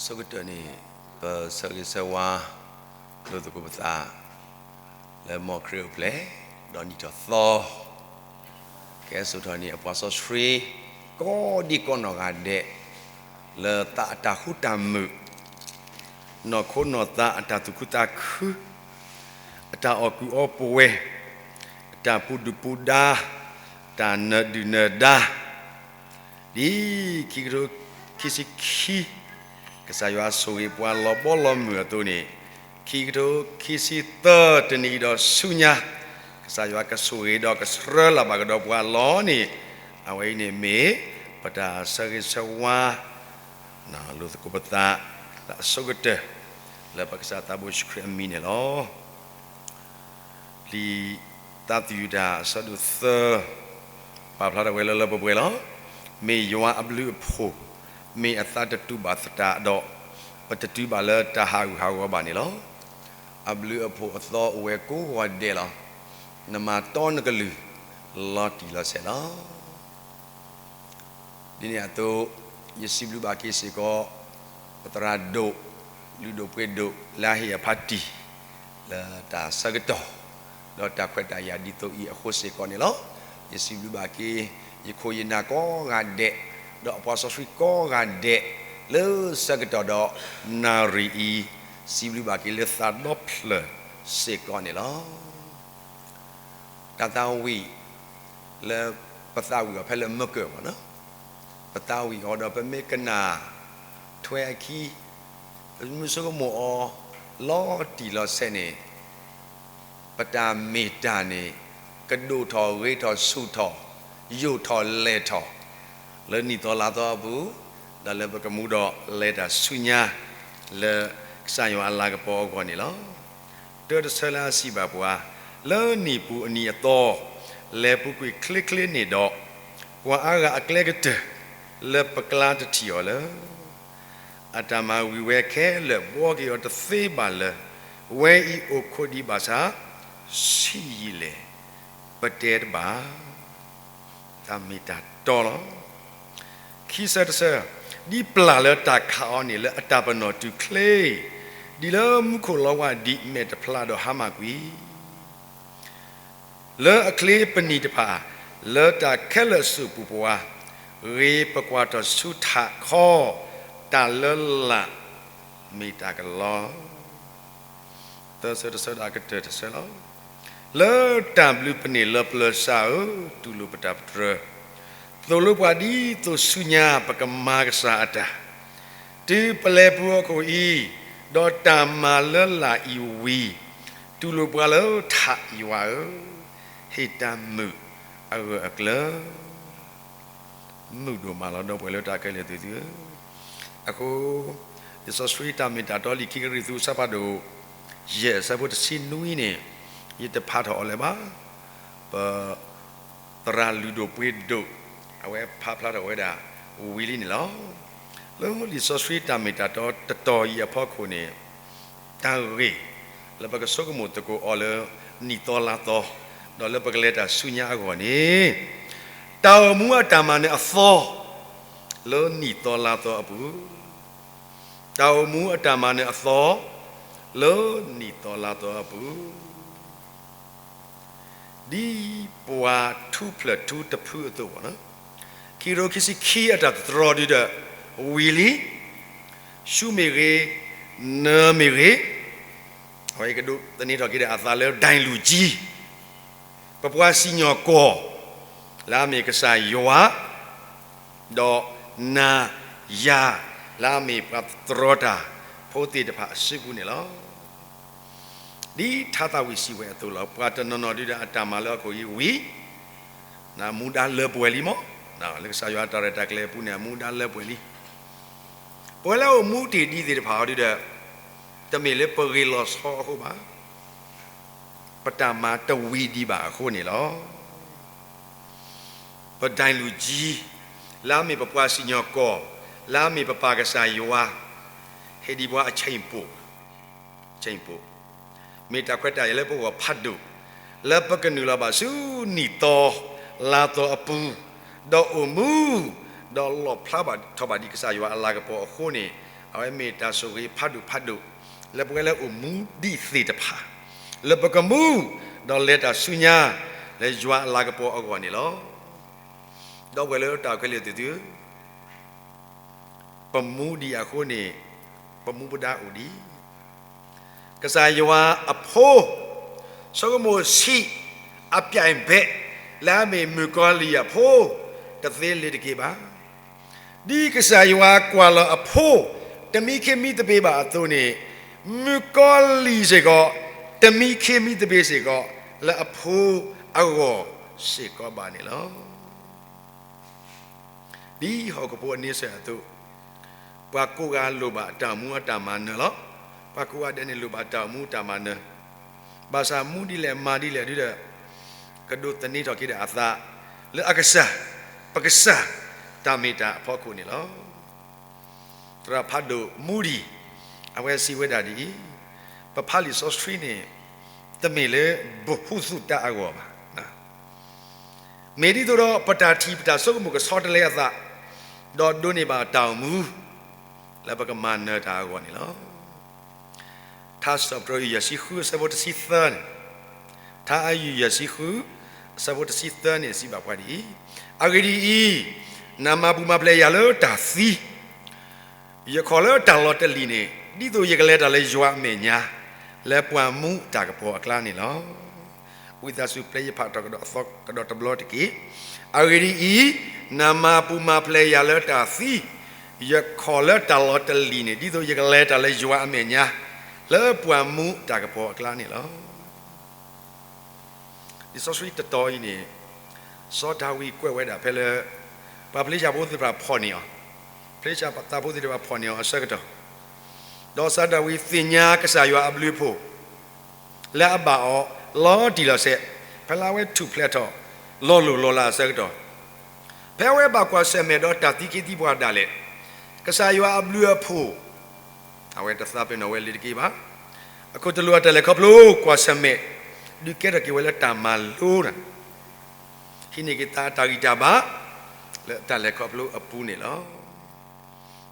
အဆိကတၢၢ်န့ၣ် ပဆၢဂ့ၤဆၢဝါ လိာ်သကိးပသး လၢမ်ခရံာ်အိၣ်ဖျဲၣ် ဒီးနံၣ်ထီၣ်သီ ကဲစိာ်ထီၣ်န့ၣ် အပှၤစီဆှံ ကိးဒံကိးနီၢ်ဂၤဒဲး လၢသးအတၢ်ဃူတၢ်မုာ် နီၢ်ခိနီၢ်သးအတၢ်သူၣ်ခုသးခု အတၢ်အီၣ်ကူၣ်အီပှဲၤ အတၢ်ပူၤဒုၣ်ပူၤဒါ တၢ်နၢၤဒုၣ်နၢၤဒါ ဒ်ခံကထိခံဆံခံ ကစၢ်ယွၤဆိၣ်ဂ့ၤပှၤလီၤဘီလီၤမုၢ်အသိးန့ၣ်, ခံကထိခံဆံသၢ တနံၤအံၤဒီးဆူညါ ကစၢ်ယွၤကဆိၣ်ဂ့ၤဒီးကဆှၢလၢ်ဘၣ်ကဒီးပှၤလီၤန့ၣ်, အဝဲအံၤန့ၣ်မ့ၢ် ပတၢ်ဆၢဂ့ၤဆၢဝါ လိာ်သကိးပသး လၢအဆိကတၢၢ် လၢပကစၢ်သးဘိယ့ၣ်ၡူးခရံာ်အမံၤန့ၣ်လီၤ. လံာ်သးသယုၢ်တၢ်အဆၢဒိၣ်သၢ ပာ်ဖျါထီၣ်ဝဲလၢလၢပှဲၤပှဲၤလီၤ. မ့ၢ်ယွၤအဘျုးအဖှိၣ်, မ့ၢ်အသးတတူာ်ဘၣ်သတးဒီး, ပတတုၤဘၣ်လၢတၢ်ဟးဂူာ်ဟးဂီၤဘၣ်န့ၣ်လီၤ. အဘျုးအဖှိၣ်အသီအိၣ်ဝဲကိးဂၤဒဲးလီၤ. နမၤတီနကလုၢ် လီၤတံၢ်လီၤဆဲးလီၤ. ဒ်န့ၣ်အသိး, ယစံးဘျုးဘၣ်က့ၤစ့ၢ်ကီး ပသရၣ်ဒိၣ်, လုၢ်ဒိၣ်ပှ့ၤဒိၣ် လၢအဟ့ၣ်အဖါတံၢ် လၢတၢ်ဆၢကတီၢ် ဒီးတၢ်ခွဲးတၢ်ယာ်ဒ်သိးအံၤအဃိစ့ၢ်ကီးန့ၣ်လီၤ. ယစံးဘျုးဘၣ်က့ၤ ယခိၣ်ယနၢ်ကိးဂၤဒဲး, ဒီးအပှၤစီဆှံကိးဂၤဒဲး လၢဆၢကတီၢ်ဒီးနၣ်ရံၣ်အံၤ, စံးဘျုးဘၣ်က့ၤလၢသးဒီဖျၢၣ်စ့ၢ်ကီးန့ၣ်လီၤ. တၢ်သးဝံၣ် လၢပသးဝံၣ်အီၤဖဲလၢမုၢ်ကၢၢ်ဘၣ်န့ၣ်, ပသးဝံၣ်အီၤဒီးပမ့ၢ်ကနၣ်ထွဲအခံ, ပမ့ၢ်ဆိကမိၣ်အီၤ လီၤတံၢ်လီၤဆဲးန့ၣ်, ပတၢ်မ့ၢ်တၢ်န့ၣ် ကဒိၣ်ထီၣ်ဂ့ၤထီၣ်ဆူၣ်ထီၣ် ယိာ်ထီၣ်လဲၢ်ထီၣ် လၢနံၣ်သီလါသီအပူၤ, ဒီးလၢပကမူဒီးလဲၤတၢ်ဆူညါ လၢကစၢ်ယွၤအလၤကပီၤအဂီၢ်န့ၣ်လီၤ. တၢ်တဆၢလၢအစံးဘၣ်ပှၤ, လၢနံၣ်ပူၤအနံၤအသီ လဲၤပူၤကွံာ်ချ့ချ့န့ၣ်ဒီး, ပှၤအါဂၤအကျဲကတၢၢ် လၢပကျါတထံၣ်အီၤလၢ အတၢ်မၤဝံၤဝဲခဲလၢာ်ဘှီက့ၤအီၤတသ့ဘၣ်လၢ ဝဲအံၤအိၣ်ခိးဒံးဘၣ်ဆၣ် ဆံးယံာ်လဲၣ် ပတဲတဘၣ်. တၢ်မ့ၢ်တၢ်တီလီၤ. ခံဆၢတဆၢ, ဒ်ပျၢ်လၢတၢ်ခးအီၤန့ၣ်လၢအတၢ်ပနီၣ်တုၤချ့, ဒ်လၢမူခိၣ်လီၤဝါဒ်မဲာ်တဖျါဒီးဟါမၢ်ကွံာ် လၢအချ့ပနံာ်တဖၣ် လၢတၢ်ခဲလၢာ်စူၣ်ပူၤပဝါ, ဂ့ၤပကွၢ်ထီၣ်ဆူထးခီ, တၢ်လၢလာ်မ့ၢ်တၢ်ကလီ. သၢဆၢတဆၢဒီးအကတၢၢ်တဆၢလီၤ. လၢတၢ်ဘျုးပန့ၢ်လၢပျၢၤစၢ်ဧၢ, တူၢ်လိာ်ပတၢ်ပတြၢၤ, သိၣ်လိပှၤဒ်သိးဆူညါပကမၤကစၢ်အတၢ် တုၤပလဲၤပူၤအခိၣ်အံၤ, ဒီးတၢ်မၤလၢလာ်အံၤဝံၤ, တူၢ်လိာ်ပှၤလၢထးယွၤဧၢ, ဟ့ၣ်တၢ်မုာ်အဂၢၢ်အကျၢၤ. မုာ်ဒိၣ်မးလီၤ ဒီပုၢ်ဝဲၢ်လၢတၢ်ခဲလၢာ်သ့ၣ်သုဧၢ. အဃိ လံာ်စီဆှံတၢ်မ့ၢ်တၢ်တီလံာ်ခံကရံၣ်သူး အဆၢဖးဒိၣ် ယဲၢ်အဆၢဖိတဆံနွံန့ၣ် ယတဖးထီၣ်အီၤလၢၤဘၣ်. ပ သရၣ်လုၢ်ဒိၣ်ပှ့ၤဒိၣ် အဝဲဖးဖျါထီၣ်ဝဲဒၣ်ဝံၤလံန့ၣ်လီၤ. လၢလံာ်စီဆှံတၢ်မ့ၢ်တၢ်တီတတီၤအံၤအဖီခိၣ်န့ၣ် တၢ်ဂ့ၢ်လၢပကဆိကမိၣ်သကိးအီၤလၢနံၣ်သီလါသီ ဒီးလၢပကလဲၤတၢ်ဆူညါအဂီၢ်န့ၣ် တၢ်အိၣ်မူအတၢ်မၤနၢၤအသီ လၢနံၣ်သီလါသီအပူၤ, တၢ်အိၣ်မူအတၢ်မၤနၢၤအသီ လၢနံၣ်သီလါသီအပူၤ ဒ်ပှၤထူဖျၢၣ်ထူတဖုအသိးဘၣ်န့ၣ်, ခံကထိခံဆံခံအတၢ်သတြီၤဒုဒီး ဝံၤလံ, ဆူမ့ၢ်ဂ့ၤ, နၢၤမ့ၢ်ဂ့ၤ, အဝဲကဒိးသန့ၤထီၣ်က့ၤဒီးအသးလၢဒၣ်လူၢ်ကၠံ ပပှၤစံၣ်ညီၣ်ကွီၢ် လၢအမ့ၢ်ကစၢ်ယွၤ ဒီးနၤယၤ လၢအမ့ၢ်ပှၤသတြီတၢ်ဖိသ့ၣ်တဖၣ်အစုပူၤန့ၣ်လီၤ. ဒ်ထါသးဝံၣ်စံးဝဲအသိးလီၤ. ပှၤတနီၤနီၤဒုဒီးအတၢ်မၤလၢဟီၣ်ခိၣ်အံၤဝံၤ, မူဒါလၢပှဲၤလံမး, လၢကစၢ်ယွၤအတၢ်ရဲၣ်တၢ်ကျဲၤအပူၤန့ၣ် အမူဒါလၢပှဲၤလံ. ပဝဲလၢအအိၣ်မူတ့ၢ်ဒံးသ့ၣ်တဖၣ်အီၤဒုဒီး တမ့ၢ်လၢပဂ့ၤလီၤဆီအဃိဘၣ်, ပတၢ်မၤတဝံၤဒံးဘၣ်အဃိန့ၣ်လီၤ. ပဒၣ်လူၢ်ကၠံ လၢအမ့ၢ်ပပှၤစံၣ်ညီၣ်ကွီၢ် လၢအမ့ၢ်ပပၢ်ကစၢ်ယွၤ ဟ့ၣ်ဒံးပှၤအဆ့ၣ်ပိၣ်, ဆ့ၣ်ပိၣ် မ့ၢ်တၢ်ခွဲးတၢ်ယာ်လၢပဂီၢ်ဖးဒိၣ် လၢပကနုာ်လီၤဘၣ်ဆူနံၣ်သီလါသီအပူၤ, ဒီးအိၣ်မူ ဒီးလီၣ်ဖျါဘၣ်ထီၣ်ဘၣ်ဒံးကစၢ်ယွၤအလၤကပီၤအဃိန့ၣ်, အဝဲမ့ၢ်တၢ်ဆိၣ်ဂ့ၤဖးဒိၣ်ဖးဒိၣ် လၢပဝဲလၢအိၣ်မူဒံးသ့ၣ်တဖၣ် လၢပကမူ ဒီးလဲၤတၢ်ဆူညါ လၢယွၤအလၤကပီၤအဂီၢ်န့ၣ်လီၤ. ဒီပုၢ်ဝဲၢ်လၢတၢ်ခဲလၢာ်သ့ၣ်သုဧၢ, ပမူဒံးအဃိန့ၣ် ပမူပဒါအိၣ်ဒံး ကစၢ်ယွၤအဖိ ဆိကမိၣ်ဆံး အပြိုင်ဘက် လၢအမ့ၢ်မုၣ်ကီၤလံၢ်အဖိ တသ့လၢၤတက့ၢ်ဘၣ်. ဒ်ကစၢ်ယွၤကွၢ်လီၤအဖိ တမံခ့မံသပ့ၤဘၣ်အသိးန့ၣ် မုၣ်ကီၤလံၢ်စ့ၢ်ကီး တမံခ့မံသပ့ၤစ့ၢ်ကီး လၢအဖိအဂီၢ်စ့ၢ်ကီးဘၣ်န့ၣ်လီၤ. ဒ်ဟီၣ်ခိၣ်ဖိအန့ဆၢၣ်အသိး, ပှၤကိးဂၤလိၣ်ဘၣ်တၢ်အိၣ်မူအတၢ်မၤနၢၤလီၤ. ပှၤကိးဂၤဒဲးန့ၣ်လိၣ်ဘၣ်တၢ်အိၣ်မူတၢ်မၤနၢၤ, ဘၣ်ဆၣ်မူဒ်လဲၣ်မၤဒ်လဲၣ်ဒုဒီး ကဒိးသန့ၤထီၣ်က့ၤဒီးအသး လၢအကစၢ်, ပကစၢ်, တၢ်မ့ၢ်တၢ်အဖီခိၣ်န့ၣ်လီၤ. သရၣ်ဖးဒိၣ်မူဒံၣ် အဝဲစံးဝဲဒၣ်ဒ်အံၤ, ပဖးလံာ်စီဆှံန့ၣ် တမ့ၢ်လၢပဟူသူၣ်တၢ်အဂီၢ်ဘၣ်. မ့ၢ်ဒ်သိးဒီး ပတၢ်ထံၣ်ပတၢ်ဆိကမိၣ်ကဆီတလဲအသး, ဒီးဒိးန့ၢ်ဘၣ်တၢ်အိၣ်မူ လၢပကမၤနၢၤတၢ်အဂီၢ်န့ၣ်လီၤ. ထါစံးထီၣ်ပတြၢၤ ယဲၢ်ဆံဃုအဆၢဖိတဆံသၢန့ၣ်, ထါအယုၢ်ယဲၢ်ဆံဃု အဆၢဖိတဆံသၢန့ၣ် စံးဘၣ်ပှၤဒ်အံၤ, အဂ့ၢ်ဒ်အံၤ, နမၤပူၤမၤဖျဲးယၤလၢတၢ်သံ ယခီၣ်လၢတၢ်လီၤတလံၤန့ၣ် ဒ်သိးယကလဲၤတၢ်လၢယွၤအမဲာ်ညါ လၢပှၤမူတၢ်ကပီၤအကျါန့ၣ်လီၤ. ဝံသးစူၤပျဲယဖးထီၣ်ကဒီးအသီကဒီးတဘျီတက့ၢ်. အဂ့ၢ်ဒ်အံၤ, နမၤပူၤမၤဖျဲးယၤလၢတၢ်သံ, ယခီၣ်လၢတၢ်လီၤတလံၤန့ၣ် ဒ်သိးယကလဲၤတၢ်လၢယွၤအမဲာ်ညါ လၢပှၤမူတၢ်ကပီၤအကျါန့ၣ်လီၤ. လံာ်စီဆှံတတီၤအံၤန့ၣ် စီၤဒၤဝံးကွဲးဝဲဒၣ်ဖဲလၢ ပှၤဖလ့ၡၤဖိသ့ၣ်တဖၣ်ဖီၣ်န့ၢ်အီၤ, ဖလ့ၡၤသးဖိသ့ၣ်တဖၣ်ဖီၣ်န့ၢ်အီၤအဆၢကတီၢ်, ဒီးစီၤဒၤဝံးသ့ၣ်ညါကစၢ်ယွၤအဘျုးအဖှိၣ် လၢအဘၣ်အီၤလီၤတံၢ်လီၤဆဲး, ဖဲလၢအဝဲထူၣ်ဖျဲးထီၣ် လီၤလိၢ်လီၤလးအဆၢကတီၢ်, ဖဲအဝဲဘၣ်ကွၢ်ဆၢၣ်မဲာ်ဒီးတၢ်သံခ့သံပှၤဒၣ်လဲာ်, ကစၢ်ယွၤအဘျုးအဖှိၣ် အဝဲတသးပ့ၤနီၣ်ဝဲလၢၤတက့ၢ်ဘၣ်. အခိၣ်တလိာ်အတၢ်လဲၤခီဖျိ ကွၢ်ဆၢၣ်မဲာ် ဒုးကဲထီၣ်က့ၤဝဲလၢတၢ်မၤလိနၤ, ဟံးန့ၢ်က့ၤသးအတၢ်ဂံၢ်တၢ်ဘါ လၢတၢ်လဲၤခီဖျိအပူၤန့ၣ်လီၤ.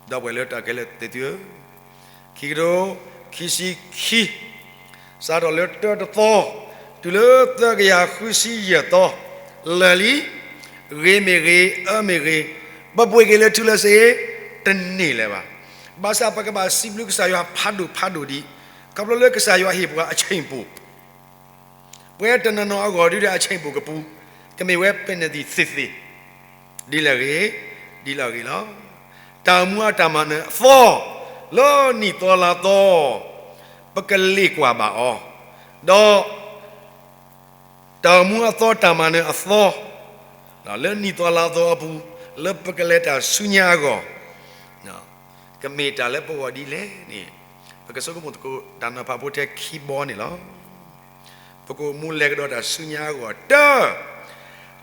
ဒီပုၢ်ဝဲၢ်လၢတၢ်ခဲလၢာ်သ့ၣ်သုဧၢ, ခံကထိခံဆံခံ စးထီၣ်လၢတၢတသီ တုၤလၢသၢကယၤဃုဆံယဲၢ်သီ လၢာ်လံ, ဂ့ၤမ့ၢ်ဂ့ၤ, အၢမ့ၢ်ဂ့ၤ, ပပှ့ၤက့ၤလၢထူလၢစ့ တန့ၢ်လၢၤဘၣ်. ဘၣ်ဆၣ်ပကဘၣ်စံးဘျုးကစၢ်ယွၤဖးဒိၣ်ဖးဒိၣ်ဒံး, ခီဖျိလၢကစၢ်ယွၤဟ့ၣ်ပှၤအဆ့ၣ်ပူၤ, ပှၤတနီၤနီၤအဂီၢ်ဒုဒီးအဆ့ၣ်ပူၤကပူၤ, ကမ့ၢ်ဝဲ penalty သ့ၣ်သ့ၣ် ဒ်လဲၣ်ဂ့ၤ, ဒ်လဲၣ်ဂ့ၤလီၤ. တၢ်အိၣ်မူအတၢ်မၤနၢၤအသီ လၢနံၣ်သီလါသီ ပကလ့ၣ်ကွၢ်ဘၣ်အီၤ, ဒီး တၢ်အိၣ်မူအသီတၢ်မၤနၢၤအသီ လၢနံၣ်သီလါသီအပူၤ လၢပကလဲၤတၢ်ဆူညါအဂီၢ် ကမ့ၢ်တၢ်လၢပဂီၢ်ဒ်လဲၣ်န့ၣ် ပကဆိကမိၣ်သကိးတၢ်နီၤဖးဖိထဲခံဘီန့ၣ်လီၤ. ပကအိၣ်မူလဲၤကဒီးတၢ်ဆူညါအဂီၢ် တၢ,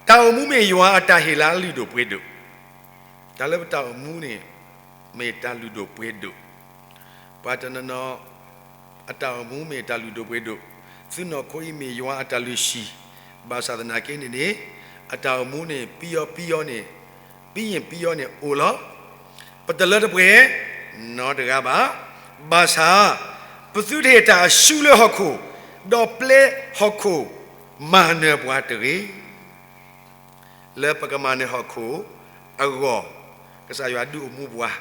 တၢ်အိၣ်မူမ့ၢ်ယွၤအတၢ်ဟ့ၣ်လၤလုၢ်ဒိၣ်ပှ့ၤဒိၣ်, တၢ်လၢပတၢ်အိၣ်မူန့ၣ် မ့ၢ်တၢ်လုၢ်ဒိၣ်ပှ့ၤဒိၣ်, ပှၤတနီၤနီၤ အတၢ်အိၣ်မူမ့ၢ်တၢ်လုၢ်ဒိၣ်ပှ့ၤဒိၣ်, သုနီၢ်ခိအံၤမ့ၢ်ယွၤအတၢ်လုၢ်ဟံၣ်, ဘၣ်ဆၣ်သနာ်က့န့ၣ်န့ၣ် အတၢ်အိၣ်မူန့ၣ် ပံယီၤပံယီၤန့ၣ်, ပံယံာ်ပံယီၤန့ၣ်အိၣ်လီၤ. ပတလၢတပှဲၤနီတဂၤဘၣ်. ဘၣ်ဆၣ် ပသုတဟ့ၣ်တၢ်အစုလၢဟီၣ်ခိၣ်, ဒီးပျဲဟီၣ်ခိၣ်မၤနၢၤပှၤတဂ့ၤ. လၢပကမၤနၢၤဟီၣ်ခိၣ်အဂီၢ်, ကစၢ်ယွၤဒုးအိၣ်မူပှၤ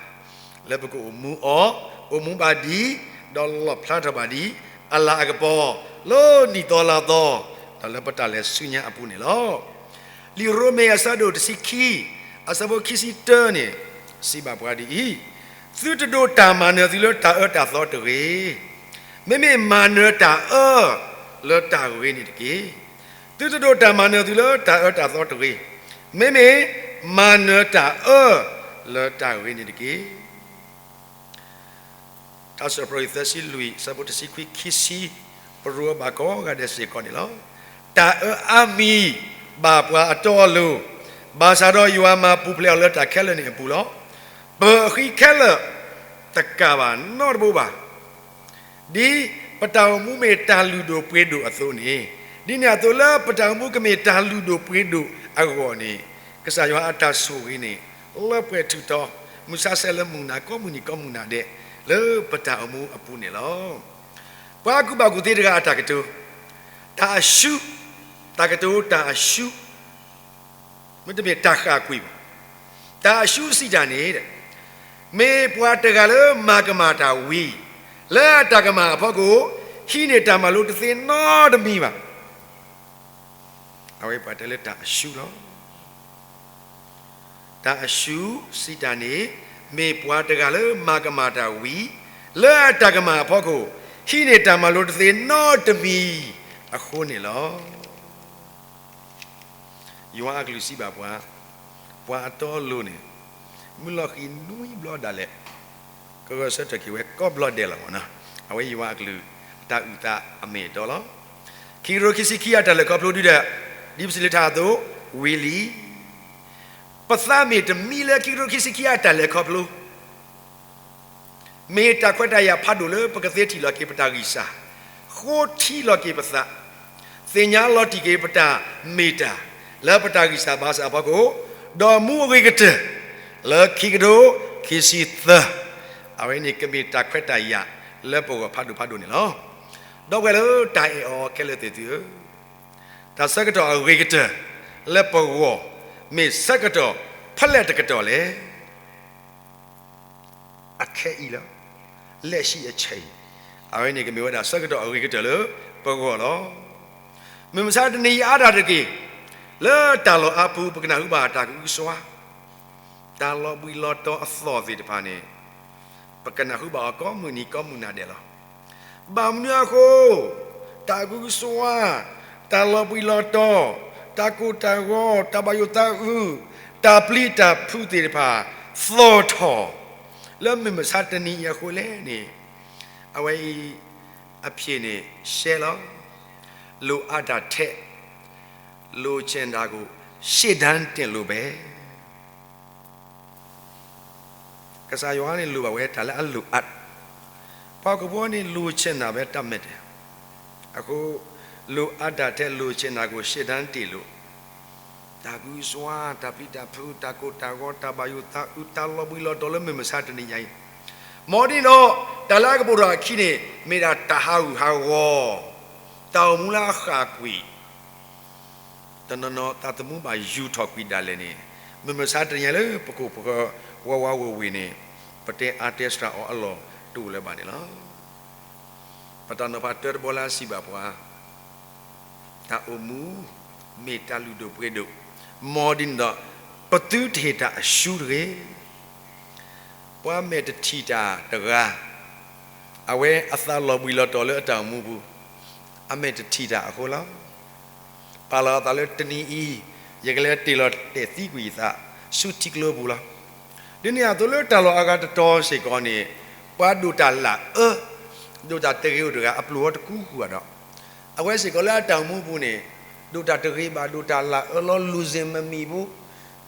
လၢပကအိၣ်မူအီၤ, အိၣ်မူဘၣ်ဒံး, ဒီးလီၣ်ဖျါထီၣ်ဘၣ်ဒံး အလၤအကပီၤ လၢနံၣ်သီလါသီ, ဒီးလၢပတၢ်လဲၤဆူညါအပူၤန့ၣ်လီၤ. လံာ်ရိမ့ၤအဆၢဒိၣ်တဆံခံ, အဆၢဖိခံဆံတၢန့ၣ် စံးဘၣ်ပှၤဒ်အံၤ, သုတဒိးတၢ်မၤနၢၤသုလၢတၢ်အၢတၢ်သီတဂ့ၤ. မ့မ့ၢ်မၤနၢၤတၢ်အၢလၢတၢ်ဂ့ၤန့ၣ်တက့ၢ်. သုတဒိးတၢ်မၤနၢၤသုလၢတၢ်အၢတၢ်သီတဂ့ၤ. မ့မ့ၢ်မၤနၢၤတၢ်အၢလၢတၢ်ဂ့ၤန့ၣ်တက့ၢ်. ထါစံးထီၣ်ပတြၢၤ သၢဆံလွံၢ် အဆၢဖိတဆံခွံ ခံဆံ ပရိဘၣ်ကိးဂၤဒဲးစ့ၢ်ကီးန့ၣ်လီၤ. တၢ်အၢအါမံၤဘၣ်ပှၤအတီအလိၤ, ဘၣ်ဆၣ်ဒီးယွၤမၤပူၤဖျဲးအီၤလၢတၢ်ခဲလၢာ်န့ၣ်အပူၤလီၤ. ပၢၤအဃံခဲလၢာ်တကၣ်ဘၣ်နီတဘိဘၣ်. ဒ်ပတၢ်အိၣ်မူမ့ၢ်တၢ်လုၢ်ဒိၣ်ပှ့ၤဒိၣ်အသိးန့ၣ်, ဒ်န့ၣ်အသိးလၢပတၢ်အိၣ်မူကမ့ၢ်တၢ်လုၢ်ဒိၣ်ပှ့ၤဒိၣ်အဂီၢ်န့ၣ်, ကစၢ်ယွၤအတၢ်ဆိၣ်ဂ့ၤန့ၣ် လၢပှဲၤထူၣ်တီၤ, မုၢ်ဆါဆဲးလၢမုၢ်နၤ ကိးမုၢ်နံၤကိးမုၢ်နၤဒဲး လၢပတၢ်အိၣ်မူအပူၤန့ၣ်လီၤ. ပှၤကူၣ်ဘၣ်ကူၣ်သ့တဂၤအတၢ်ကတိၤ, တၢ်အၡူ, တၢ်ကတိၤ တၢ်အၡူ မ့တမ့ၢ်တၢ်ဃၣ်ကွံာ်ဘၣ်. တၢ်အၡူစံးတၢ်န့ၣ်, မ့ၢ်ပှၤတဂၤလၢမၤကမၣ်တၢ်ဝံၤ, လၢအတၢ်ကမၣ်အဖီခိၣ်, ဟံးန့ၢ်တၢ်မၤလိတသ့နီတမံၤဘၣ်. အဝဲပှၤတဲလၢတၢ်အၡူလီၤ. တၢ်အၡူစံးတၢ်န့ၣ်, မ့ၢ်ပှၤတဂၤလၢမၤကမၣ်တၢ်ဝံၤ, လၢအတၢ်ကမၣ်အဖီခိၣ်, ဟံးန့ၢ်တၢ်မၤလိတသ့နီတမံၤအဃိန့ၣ်လီၤ. ယွၤအကလူးစံးဘၣ်ပှၤ, ပှၤအတီအလိၤန့ၣ်, မုၢ်လီၤဃံၤနွံဘျီဒၣ်လဲာ်, ကဂဲၤဆၢထၢၣ်က့ၤဝဲကိးဘျီဒဲးလီၤမ့ၢ်နီၤ. အဝဲယွၤအကလူးတၢ်အုၣ်သးအမ့ၢ်အတီလီၤ. ခံကထိခံဆံခံအတၢ်လဲၤခီဖျိဒုဒီး, ဒ်ပစံးလၢထါအသိး, ဝံၤလံ ပသးမ့ၢ်တမံလၢခံကထိခံဆံခံအတၢ်လဲၤခီဖျိ မ့ၢ်တၢ်ခွဲးတၢ်ယာ်ဖးဒိၣ်လၢပကသ့ထံၣ်လီၤက့ၤပတၢ်ဂံၢ်စၢ်, ဃိထံလီၤက့ၤပသး, သ့ၣ်ညါလီၤတံၢ်က့ၤပတၢ်မ့ၢ်တၢ်, လၢပတၢ်ဂံၢ်စၢ်ဘါစၢ်အဖီခိၣ်, ဒီးမူအဂ့ၤကတၢၢ်, လၢခံကထိခံဆံသၢ, အဝဲန့ၣ်ကမ့ၢ်တၢ်ခွဲးတၢ်ယာ်လၢပဂီၢ်ဖးဒိၣ်ဖးဒိၣ်န့ၣ်လီၤ. ဒီပုၢ်ဝဲၢ်လၢတၢ်အဲၣ်အီၤခဲလၢာ်သ့ၣ်သုဧၢ, တၢ်ဆၢကတီၢ်အဂ့ၤကတၢၢ်လၢပဂီၢ် မ့ၢ်ဆၢကတီၢ်ဖဲလဲၣ်တကတီၢ်လဲၣ်. အခဲအံၤလီၤ, လက်ရှိအချိန်, အဝဲန့ၣ်ကမ့ၢ်ဝဲဒၣ်ဆၢကတီၢ်အဂ့ၤကတၢၢ်လၢပဂီၢ်လီၤ. မုၢ်မဆါတနံၤအံၤအါတၢ်တက့ၢ်, လၢတၢ်လီၢ်အါပူၤ ပကနၢ်ဟူဘၣ်တၢ်ကအုကစွါ, တၢ်လီၤဘှံးလီၤတီၤအသီၣ်သ့ၣ်တဖၣ်န့ၣ်, ပကနၢ်ဟူဘၣ်အီၤကိးမုၢ်နံၤကိးမုၢ်နၤဒဲးလီၤ. ဘၣ်မနုၤအဃိ, တၢ်ကအုကစွါ, တၢ်လီၤဘှံးလီၤတီၤ, တၢ်ကိၢ်တၢ်ဂီၤ, တၢ်ဘၣ်ယိၣ်သးအုး, တၢ်ပျံၤတၢ်ဖုးသ့ၣ်တဖၣ် သီၣ်ထီၣ် လၢမုၢ်မဆါတနံၤအံၤအဃိလဲၣ်န့ၣ်, အဝဲအံၤအဖြေန့ၣ်ရှဲလီၤ. လိုအပ်တာထက် လိုချင်တာကို ရှေ့တန်းတင်လို့ပဲ. ကစၢ်ယွၤန့ၣ်လိၣ်ဘၣ်ဝဲတၢ်လၢအလိုအပ်, ပှၤဟီၣ်ခိၣ်ဖိန့ၣ် လိုချင်တာပဲတၢ်မဲာ်တဲၤ, အဃိ လိုအပ်တာထက် လိုချင်တာကို ရှေ့တန်းတင်လို့, တၢ်ကအုကစွါ, တၢ်ပျံၤတၢ်ဖုး, တၢ်ကိၢ်တၢ်ဂီၤ, တၢ်ဘၣ်ယိၣ်သးအုး, တၢ်လီၤဘှံးလီၤတီၤလၢမုၢ်မဆါတနံၤညါအံၤ, မ်ဒ်န့ၣ်ဒီး တၢ်လၢအကပိာ်ထီၣ်အခံန့ၣ် မ့ၢ်ဒၣ်တၢ်ဟးဂူာ်ဟးဂီၤ, တၢ်အိၣ်မူလၢအဃၣ်ကွံာ် တနီၤနီၤသးသမူဘၣ်ယူၤထီၣ်ကွံာ်ဒၣ်လဲာ်န့ၣ်, မုၢ်မဆါတနံၤညါလၢပကိၢ်ပဂီၤဝးဝးဝ့ၤဝ့ၤန့ၣ်, ပတဲအါတဲစှၤအီၤအလီၢ်တအိၣ်လၢၤဘၣ်န့ၣ်လီၤ. ပတၢ်နီၤဖးတၢတဘီလၢအစံးဘၣ်ပှၤ, တၢ်အိၣ်မူမ့ၢ်တၢ်လုၢ်ဒိၣ်ပှ့ၤဒိၣ်, မ်ဒ်န့ၣ်ဒီး ပသုတဟ့ၣ်တၢ်အၡူတဂ့ၤ. ပှၤမဲာ်တထံၣ်တၢ်တဂၤ, အဝဲအသးလီၤဘှံးလီၤတီၤလၢအတၢ်အိၣ်မူပူၤ, အမဲာ်တထံၣ်တၢ်အဃိလီၤ. ပာ်လီၤအသးလၢတနံၤအံၤ, ယကလဲၤတ့ၢ်လီၤတဲာ်သံကွံာ်ယသး ဆူထံကျိပူၤလီၤ. ဒ်န့ၣ်အသိးလၢတၢ်လီၢ်အဂၤတတီၤစ့ၢ်ကီးန့ၣ်, ပှၤဒိၣ်တၢ်လၢအၢ, ဒိၣ်တၢ်တဂ့ၤအိၣ်တဂၤ အပျိၢ်အီၤတကူဃုာ်ဒီး, အဝဲစ့ၢ်ကီးလၢအတၢ်အိၣ်မူပူၤန့ၣ်, ဒိၣ်တၢ်တဂ့ၤဘၣ် ဒိၣ်တၢ်လၢအၢလီၤ လူၤစ့ၣ်မမံၤပူ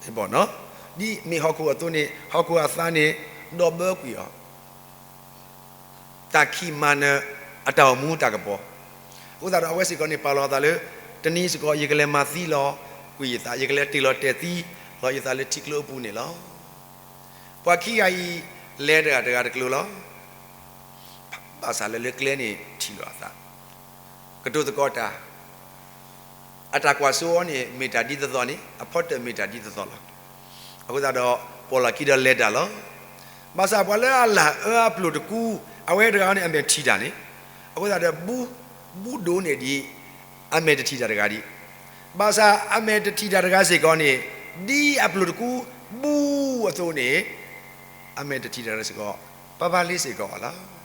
ၤ, ဒ်မ့ၢ်ဟီၣ်ခိၣ်အသိးန့ၣ် ဟီၣ်ခိၣ်အသးန့ၣ် ဒီးဘၢကွံာ်အီၤ တၢ်ခံးမၤနၢၤအတၢ်အိၣ်မူတၢ်ကပီၤ, အဃိသတးဒီးအဝဲစ့ၢ်ကီးန့ၣ် ပာ်လီၤအသးလၢ တနံၤစ့ၢ်ကီး ယကလဲၤမၤသံလီၤကွံာ်ယသး, ယကလဲၤတ့ၢ်လီၤတဲာ်သံလီၤယသးလၢထံကျိအပူၤန့ၣ်လီၤ. ပှၤခံဂၤအံၤ လဲၤတဂၤတဂၤတကျိၤလီၤ. ဘၣ်ဆၣ်လၢလၢကျဲန့ၣ်ထံၣ်လိာ်အသး, ကတိၤသကိးတၢ် အတၢ်ကွၢ်စိအီၤန့ၣ် မ့ၢ်တၢ်ဒ်သိးသိးန့ၣ် အဖီတၢၢ်မ့ၢ်တၢ်ဒ်သိးသိးလီၤ. အဃိသတးဒီး ပိာ်လီၤခံဒီးလဲၤတၢ်လီၤ. ဘၣ်ဆၣ်ပှၤလၢအလၢအၢအပျိၢ်တကူ အဝဲတဂၤန့ၣ် အမဲာ်ထံၣ်တၢ်န့ၣ်, အဃိသတးဒီး ဘူ, ဘူဒိၣ်န့ၢ်ဒံး အမဲာ်တထံၣ်တၢ်တဂၤဒံး, ဘၣ်ဆၣ်အမဲာ်တထံၣ်တၢ်တဂၤစ့ၢ်ကီးန့ၣ် ဒ်အပျိၢ်တကူ ဘူအသိးန့ၣ် အမဲာ်တထံၣ်တၢ်တဂၤစ့ၢ်ကီး ပၢ်ပၢ်လ့စ့ၢ်ကီးအီၤလီၤ.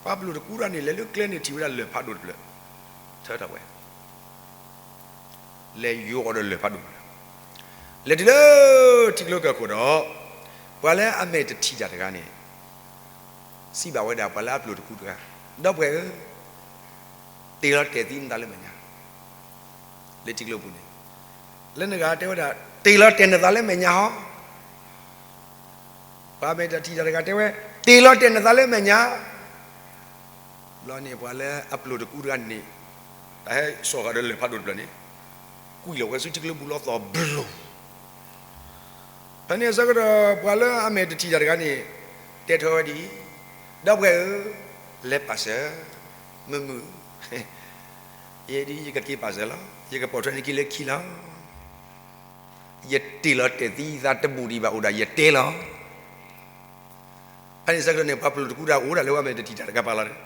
ပှၤပျိၢ်တကူတဂၤန့ၣ် လဲၤလၢကျဲန့ၣ်ထံၣ်ဝဲဒၣ်လၢၢ်ဖးဒိၣ်တဖျၢၣ်, ထၢထီၣ်ဝဲ လဲၤယိးအီၤဒီးလၢၢ်ဖးဒိၣ်တဖျၢၣ်, လဲၤတုၤလၢထံကျိကၢၢ်ခိၣ်ဒီး ပှၤလၢအမဲာ်တထံၣ်တၢ်တဂၤန့ၣ် စံးဘၣ်ဝဲဒၣ်ပှၤလၢအပျိၢ်တကူတဂၤ, ဒီပုၢ်ဝဲၢ်ဧၢ, တ့ၢ်လီၤတဲာ်သံနသးလၢမဲာ်ညါ လၢထံကျိပူၤန့ၣ်, လၢနဂၤတဲဝဲဒၣ် တ့ၢ်လီၤတဲာ်နသးလၢမဲာ်ညါဟီ, ပှၤမဲာ်တထံၣ်တၢ်တဂၤတဲဝဲ တ့ၢ်လီၤတဲာ်နသးလၢမဲာ်ညါ, ဘျီန့ၣ်ပှၤလၢအပျိၢ်တကူတဂၤန့ၣ် တၢ်ဟဲစိာ်ဃာ်ဒီးလၢၢ်ဖးဒိၣ်တဖျၢၣ်န့ၣ် ကွံာ်လီၤဝဲဆူထံကျိပူၤလီၤသီၣ်ဘျိၣ် ဖဲန့ၣ်အဆၢကတီၢ် ပှၤလၢအမဲာ်တထံၣ်တၢ်တဂၤန့ၣ် တဲထီၣ်ဝဲဒ်အံၤ, ဒီပုၢ်ဝဲၢ်ဧၢ, လဲၤပာ်စၢၤ, မုာ်မုာ်, ယဲဒ်ယကက့ၤပာ်စၢၤလီၤ. ယကပိာ်ထွဲနခံလၢခံလီၤ. ယတ့ၢ်လီၤတဲာ်သံသးတဘူၣ်ဒံးဘၣ်အိၣ်ဒၣ်ယတဲလီၤ. ဖဲန့ၣ်အဆၢကတီၢ်န့ၣ် ပှၤပျုၤတကူတၢ်အိၣ်ဒၣ်လၢပှၤမဲာ်တထံၣ်တၢ်တဂၤပာ်လီၤ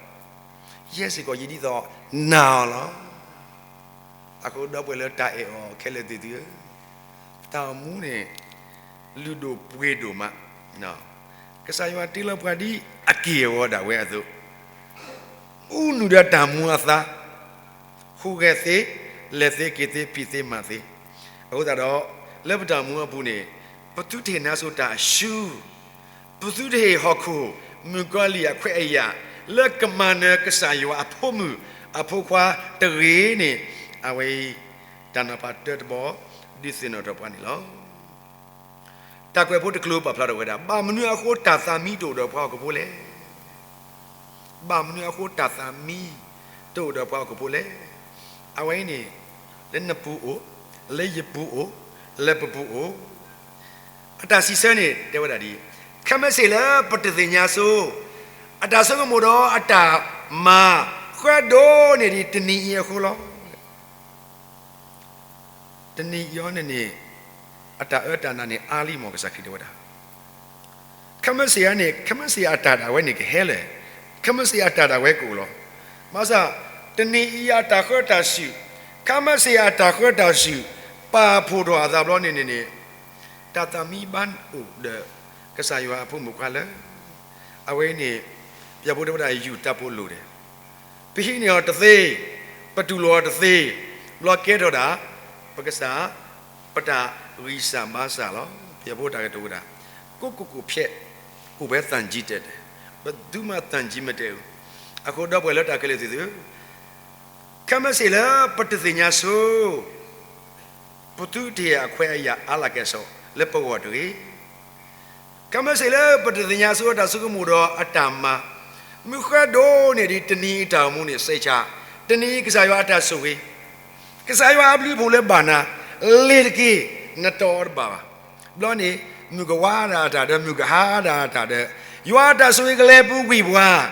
ဒီး, ယဲစ့ၢ်ကီးယဒ်သိးနာ်အီၤလီၤ. အဃိဒီပုၢ်ဝဲၢ်လၢတၢ်အဲၣ်အီၤခဲလၢာ်သ့ၣ်သုဧၢ, တၢ်အိၣ်မူန့ၣ် လုၢ်ဒိၣ်ပှ့ၤဒိၣ်မး, ကစၢ်ယွၤတ့လီၤပှၤဒ်အက့ၢ်အဂီၤဒၣ်ဝဲအသိး, အူနုာ်ဒီးတၢ်မူအသါ, ဟူးဂဲၤသ့, လဲၤသ့က့ၤသ့ ဖံးသ့မၤသ့, အဃိသတးဒီး လၢပတၢ်အိၣ်မူအပူၤန့ၣ် ပသုတဟ့ၣ်နါစိၤတၢ်အရှုံး, ပသုတဟ့ၣ်ဟီၣ်ခိၣ်မုၣ်ကီၤလံၢ်အခွဲးအယာ် လၢကမၤနၢၤကစၢ်ယွၤအဖိမုၣ်အဖိခွါတဂ့ၤန့ၣ်, အဝဲအံၤ တၢ်နီၤဖးတၢတဘီ ဒုးသ့ၣ်နီၣ်ထီၣ်ပှၤန့ၣ်လီၤ. တၢ်ကွဲးဖိတကျိၤပာ်ဖျါထီၣ်ဝဲဒၣ် ဘၣ်မနုၤအဃိတၢ်သးမံတအိၣ်ဒီးပှၤဟီၣ်ခိၣ်ဖိလဲၣ်. ဘၣ်မနုၤအဃိတၢ်သးမံတအိၣ်ဒီးပှၤဟီၣ်ခိၣ်ဖိလဲၣ်. အဝဲအံၤန့ၣ် လၢနပူၤအိၣ်, လၢယပူၤအိၣ်, လၢပပူၤအိၣ်. အတၢ်စံးဆၢန့ၣ် တဲဝဲဒၣ်ဒ်အံၤ, ခဲမုၢ်ဆ့ၣ်လၢပတသ့ၣ်ညါဆိ အတၢ်ဆိကမိၣ်ဒီးအတၢ်မၤ ဃၢဒိးန့ၢ်ဒံးတနံၤအံၤအဃိလီၤ. တနံၤအံၤအီၤန့ၣ်န့ၣ် အတၢ်အၢတၢ်နးန့ၣ် အါလံမး ကစၢ်ခရံာ်တဲဝဲဒၣ်. ခဲမုၢ်ဆ့ၣ်ဧါန့ၣ် ခဲမုၢ်ဆ့ၣ်အတၢ်ဒၣ်ဝဲန့ၣ်ကဟဲလၢာ်, ခဲမုၢ်ဆ့ၣ်အတၢ်ဒၣ်ဝဲကအိၣ်လီၤ. ဘၣ်ဆၣ် တနံၤအံၤအတၢ်ဃၢတၢ်စူၣ်, ခဲမုၢ်ဆ့ၣ်အတၢ်ဃၢတၢ်စူၣ် ပာ်ဖှိၣ်ထီၣ်အသးဘျီန့ၣ်န့ၣ်န့ၣ် တၢ်သးမံဘၣ်အိၣ်ဒီး ကစၢ်ယွၤအဖိမုၣ်ခွါလၢ အဝဲအံၤန့ၣ် ပယီၤဖိတဲဝဲဒၣ် ယူၢ်တၢ်ဖိလိၤဒဲး, ပဟံးန့ၢ်အီၤတသ့, ပတူၢ်လိာ်အီၤတသ့, ဘျီကဲထီၣ်ဒၣ် ပကစၢ် ပတၢ်ဂံၢ်စၢ်ဘါစၢ်လီၤ. ပယီၤဖိတၢ်ကတိၤဝဲဒၣ် ကိုယ့်ကိုယ်ကိုယ်ဖျက်, ကိုယ်ပဲသံကြီးတက်တယ်, ဘယ်သူမှသံကြီးမတက်ဘူး. အဃိဒီပုၢ်ဝဲၢ်လၢတၢ်ခဲလၢာ်သ့ၣ်သုဧၢ, ခဲမုၢ်ဆ့ၣ်လၢပတသ့ၣ်ညါဆိ ပသုတဟ့ၣ်အခွဲးအယာ်အါလၢ်ကဲၣ်ဆိး လၢပဂီၢ်တဂ့ၤ. ခဲမုၢ်ဆ့ၣ်လၢပတသ့ၣ်ညါဆိအတၢ်ဆိကမိၣ်ဒီးအတၢ်မၤ, မုၢ်ဃၢဒိးန့ၢ်ဒံးတနံၤအံၤတၢ်အိၣ်မူန့ၣ် စဲးဆါ, တနံၤအံၤကစၢ်ယွၤအတၢ်ဆိၣ်ဂ့ၤ, ကစၢ်ယွၤအဘျုးအဖှိၣ်လၢဘၣ်နၤ, လ့ၤတက့ၢ်, နတီၢ်အီၤတဘၣ်ဘၣ်. ဘျီန့ၣ် မုၢ်ကဝါဒၣ်တၢ်ဒီး မုၢ်ကဟါဒၣ်တၢ်ဒီး ယွၤအတၢ်ဆိၣ်ဂ့ၤကလဲၤပူၤကွံာ်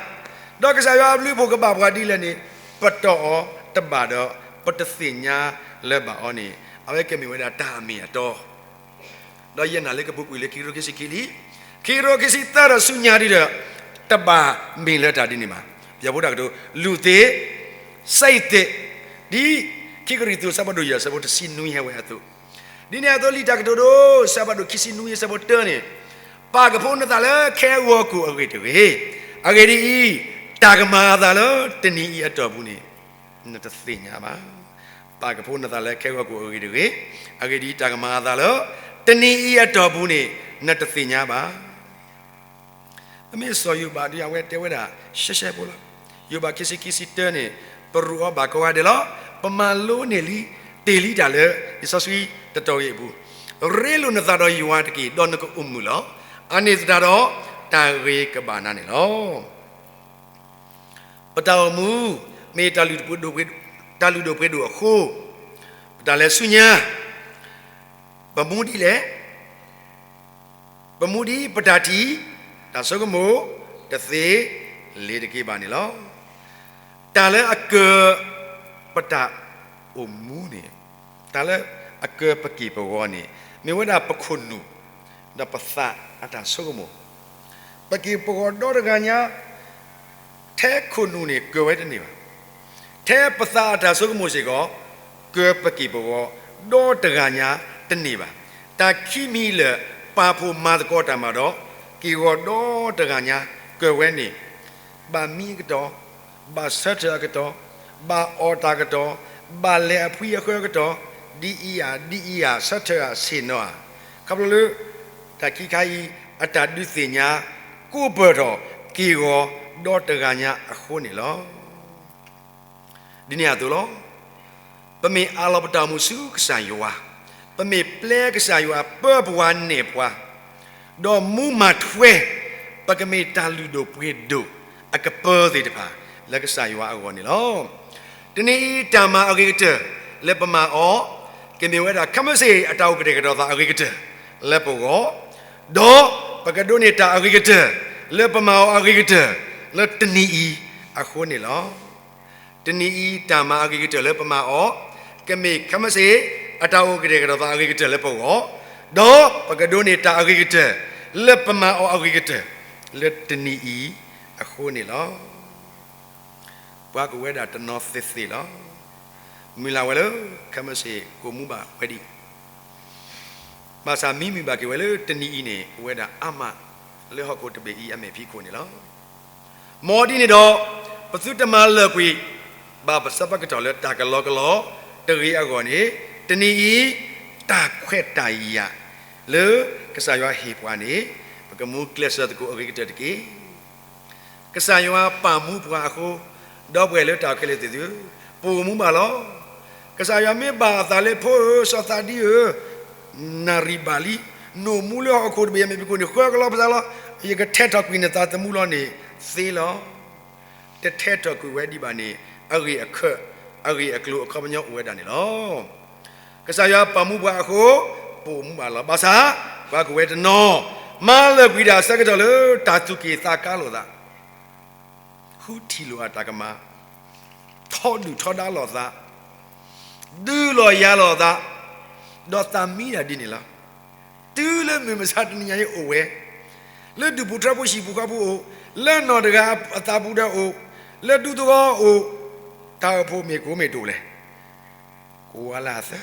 ပှၤ, ဒီးကစၢ်ယွၤအဘျုးအဖှိၣ်ကဘၣ်ပှၤဒ်လဲၣ်န့ၣ် ပတီၢ်အီၤတဘၣ်ဒီး ပတသ့ၣ်ညါလၢၤဘၣ်အီၤန့ၣ် အဝဲကမ့ၢ်ဝဲဒၣ်တၢ်အမ့ၢ်အတီ. ဒီးယဲနာ်လၢကပူၤကွံာ်လၢခံကထိခံဆံခံလံ, ခံကထိခံဆံသၢဒီးဆူညါဒ်ဒီး တဘၣ်မ့ၢ်လၢတၢ်ဒ်န့ၣ်ဘၣ်. ယဖိတၢ်ကတိၤ လူၤသ့, စဲးသ့း, ဒ်ခံကရံၣ်သူး ဆၢဖးဒိၣ်ယဲၢ် ဆၢဖိတဆံနွံဟဲဝဲအသိး, ဒ်န့ၣ်အသိးလံာ်တၢ်ကတိၤဒိ ဆၢဖးဒိၣ် ခံဆံနွံ ဆၢဖိတၢန့ၣ်, ပာ်ကဖိနသးလၢခဲဂီၤကိၣ်အဂ့ၢ်တဂ့ၤ. အဂ့ၢ်ဒ်အံၤ, တၢ်ကမၤအသးလၢတနံၤအံၤအတီၢ်ပူၤန့ၣ် နတသ့ၣ်ညါဘၣ်. ပာ်ကဖိနသးလၢခဲဂီၤကိၣ်အဂ့ၢ်တဂ့ၤ. အဂ့ၢ်ဒ်အံၤ, တၢ်ကမၤအသးလၢတနံၤအံၤအတီၢ်ပူၤန့ၣ် နတသ့ၣ်ညါဘၣ်. ပမ့ၢ်စီၤယိၤဘးဒ်အဝဲတဲဝဲဒၣ် ရှဲရှဲဖိလီၤ. ယိၤဘးခံဆံခံဆံတၢန့ၣ် ပရူးအီၤဘၣ်ကိးဂၤဒဲးလီၤ. ပမၤလိန့ၢ်လံ တ့ၢ်လံတၢ်လၢ လံာ်စီဆှံတတီၤအံၤအပူၤ, ရ့လိာ်နသးဒီးယွၤတက့ၢ်, ဒီးနကအိၣ်မုာ်လီၤ. အန့ၣ်သတးဒီး တၢ်ဂ့ၤကဘၣ်နၤန့ၣ်လီၤ. ပတၢ်အိၣ်မူ မ့ၢ်တၢ်လုၢ်ဒိၣ်ပှ့ၤဒိၣ်, တၢ်လုၢ်ဒိၣ်ပှ့ၤဒိၣ်အဃိ, ပတၢ်လဲၤဆူညါ, ပမူဒ်လဲၣ်, ပမူဒ်ပတၢ်ထံၣ်, တၢ်ဆိကမိၣ်, တသ့, လ့ၤတက့ၢ်ဘၣ်န့ၣ်လီၤ. တၢ်လၢအကၢၤပတၢ်အိၣ်မူန့ၣ်, တၢ်လၢအကၢၤပက့ၢ်ပဂီၤန့ၣ် မ့ၢ်ဝဲဒၣ်ပခိၣ်နူာ်, ဒီးပသးအတၢ်ဆိကမိၣ် ပက့ၢ်ပဂီၤဒီတဂၤညါ, ထဲခိၣ်နူာ်န့ၣ် ကၢၤဝဲတန့ၢ်ဘၣ်. ထဲပသးအတၢ်ဆိကမိၣ်စ့ၢ်ကီး ကၢၤပက့ၢ်ပဂီၤဒီတဂၤညါတန့ၢ်ဘၣ်. တၢ်ခံမံၤလၢာ် ပာ်ဖှိၣ်မၤသကိးတၢ်မၤဒီး က့ၢ်ဂီၤဒီတဂၤညါ ကၢၤဝဲန့ၣ် ဘၣ်မံအကတီၢ်, ဘၣ်ဆၢထၢၣ်အကတီၢ်, ဘၣ်အီၣ်တၢ်ကတီၢ်, ဘၣ်လဲၤအဖှံအဃၢအကတီၢ်, ဒ်အံၤဧါ, ဒ်အံၤဧါ, ဆၢထၢၣ်ဧါ, ဆ့ၣ်နီၤဧါ, ခီဖျိလၢ တၢ်ခံခါအံၤ အတၢ်ဒုးသ့ၣ်ညါ ကိးပၢၢ်ထီၣ်က့ၢ်ဂီၤဒီတဂၤညါအဃိန့ၣ်လီၤ. ဒ်န့ၣ်အသိးလီၤ. ပမ့ၢ်အးလီၤပတၢ်အိၣ်မူဆူကစၢ်ယွၤ, ပမ့ၢ်ပျဲကစၢ်ယွၤပၢပှၤနဲၣ်ပှၤ, ဒီးမူမၤထွဲ ပကမ့ၢ်တၢ်လုၢ်ဒိၣ်ပှ့ၤဒိၣ်အကပၢၤသ့ၣ်တဖၣ် လၢကစၢ်ယွၤအဂီၢ်န့ၣ်လီၤ. တနံၤအံၤတၢ်မၤအဂ့ၤကတၢၢ်လၢပမၤအီၤ ကမ့ၢ်ဝဲဒၣ် ခဲမုၢ်ဆ့ၣ်အတၢ်အိၣ်ကတဲာ်ကတီၤသးအဂ့ၤကတၢၢ်လၢပဂီၢ်, ဒီးပကဒိးန့ၢ်တၢ်အဂ့ၤကတၢၢ် လၢပမၤအီၤအဂ့ၤကတၢၢ် လၢတနံၤအံၤအဃိန့ၣ်လီၤ. တနံၤအံၤတၢ်မၤအဂ့ၤကတၢၢ်လၢပမၤအီၤ ကမ့ၢ်ခဲမုၢ်ဆ့ၣ် အတၢ်အိၣ်ကတဲာ်ကတီၤသးအဂ့ၤကတၢၢ်လၢပဂီၢ်, ဒီးပကဒိးန့ၢ်တၢ်အဂ့ၤကတၢၢ် လၢပမၤအီၤအဂ့ၤကတၢၢ် လၢတနံၤအံၤအဃိန့ၣ်လီၤ. ပှၤကဝဲဒၣ်တနီၤသ့ၣ်သ့ၣ်လီၤ. မုၢ်လၢ်ဝဲလၢ ခဲမုၢ်ဆ့ၣ်ကိးမူဘၣ်ဝဲဒံး, ဘၣ်ဆၣ်မ့မ့ၢ်ဘၣ်က့ၤဝဲလၢတနံၤအံၤန့ၣ် အိၣ်ဝဲဒၣ်အါမး လၢဟီၣ်ခိၣ်တဘ့ၣ်အံၤအမဲာ်ဖံးခိၣ်န့ၣ်လီၤ. မ်ဒ်န့ၣ်ဒီး ပသုတမၤလၢာ်ကွံာ်ဘၣ်ပဆၢပကတီၢ်လၢတၢ်ကလီကလီ တဂ့ၤအဂီၢ်န့ၣ်, တနံၤအံၤ တၢ်ခွဲးတၢ်ယာ်လၢကစၢ်ယွၤဟ့ၣ်ပှၤန့ၣ် ပကမူကျဲးစၢးသကိးအဂ့ၤကတၢၢ်တက့ၢ်. ကစၢ်ယွၤပာ်မူပှၤအဃိ, ဒီပုၢ်ဝဲၢ်လၢတၢ်ခဲလၢာ်သ့ၣ်သုဧၢ, ပအိၣ်မူဘၣ်လီၤ. ကစၢ်ယွၤမ့ၢ်ဘၣ်အသးလၢ ဖိဧၢ စီၤသးဒံဧၢ, နၣ်ရံၣ်ဘၣ်လံ, နအိၣ်မူလၢဟီၣ်ခိၣ်တဘ့ၣ်အမဲာ်ဖံးခိၣ်န့ၣ် ဃၢကလီပသးလီၤ. ယကထဲထီၣ်ကွံာ်နသးသမူလီၤန့ၣ် သ့လီၤ. တထဲထီၣ်ကွံာ်ဝဲဒံးဘၣ်န့ၣ် အဂ့ၢ်အခၢး အဂ့ၢ်အကျိၤအခီပညီအိၣ်ဝဲဒၣ်န့ၣ်လီၤ. ကစၢ်ယွၤပာ်မူပှၤအဃိ, ပအိၣ်မူဘၣ်လီၤ. ဘၣ်ဆၣ် ပှၤကဝဲတနီၤ မၤလၢာ်ကွံာ်ဒၣ်ဆၢကတီၢ်လၢတၢ်သူၣ်က့ၣ်သးကါလိာ်သး, ဃုထံၣ်လိာ်အတၢ်ကမၣ်, ထီဒုၣ်ထီဒါလိာ်သး, ဒုးလိာ်ယၤလိာ်သး, ဒီးသးမံဒၣ်ဒ်န့ၣ်လီၤ. တုၤလၢမုၢ်မဆါတနံၤညါအံၤအိၣ်ဝဲ, လၢဒူၣ်ပူၤထၢပူၤဟံၣ်ပူၤဃီပူၤအိၣ်, လၢနီၢ်တဂၤအသးပူၤဒီးအိၣ်, လၢဒူသဝီအိၣ်, တၢ်အိၣ်ဖှိၣ်မ့ၢ်ကိးမ့ၢ်ဒိၣ်လဲၣ် ကိးဝါလၢအသ